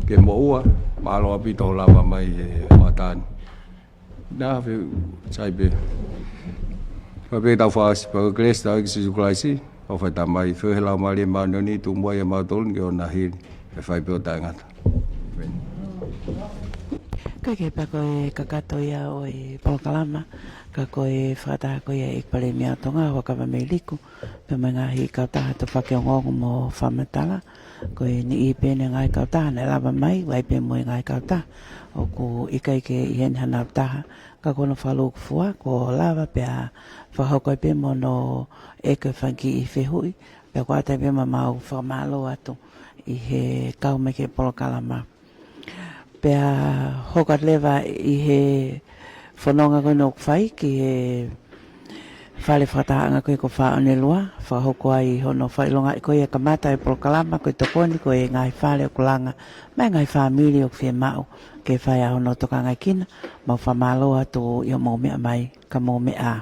ke moʻua, mālō ʻaupito hoʻo lava mai he hoʻatā ni. Naʻa, fē, sai pē. Ko e pē tau fasi, pea ko e kelesi ʻa e ʻEiki ko Sīsū Kalaisi, ʻofa ʻa e Tamai, feohi ʻa e Laumālie Māʻoniʻoni, tuʻu mo au mo kimoutolu ni ki ʻona hili, ʻo fai pē ʻo taʻengata. ʻĒmeni. Ka ko e pea ko e kakato ia ʻo e polokalama, ka ko e fakataha ko ia ʻa e ʻEiki Palēmia ʻo Tonga, Huʻakavameiliku, pea mo e ngaahi kautaha ʻoku fakeongoongo mo fakamatala, ko e niʻihi pē eni e ngaahi kautaha naʻe lava mai, ʻoku ʻi ai pē mo e ngaahi kautaha ʻoku ʻikai ke ʻi heni hanau taha, ka ko hono fakalūkufua, kuo lava pea fakahoko ai pē mo hono ʻeke fanga kiʻi fehuʻi, pea kuo ʻatā pē mo ʻemau fakamālō atu ʻi he kau mai ki he polokalama. Pea hoko atu leva ʻi he fononga ko eni ʻoku fai ki he fale fakatahaʻanga ko ē ko Fale Alea, fakahoko ai hono fakaʻilongaʻi ko ia e kamata e polokalama ko e tokoni ko e ngaahi fale ʻoku langa, mo e ngaahi fāmili ʻoku fiemaʻu ke fai ʻa hono tokangaʻi kina, mau fakamālō atu ʻi hoʻomou meʻa mai, ka mou meʻa ā.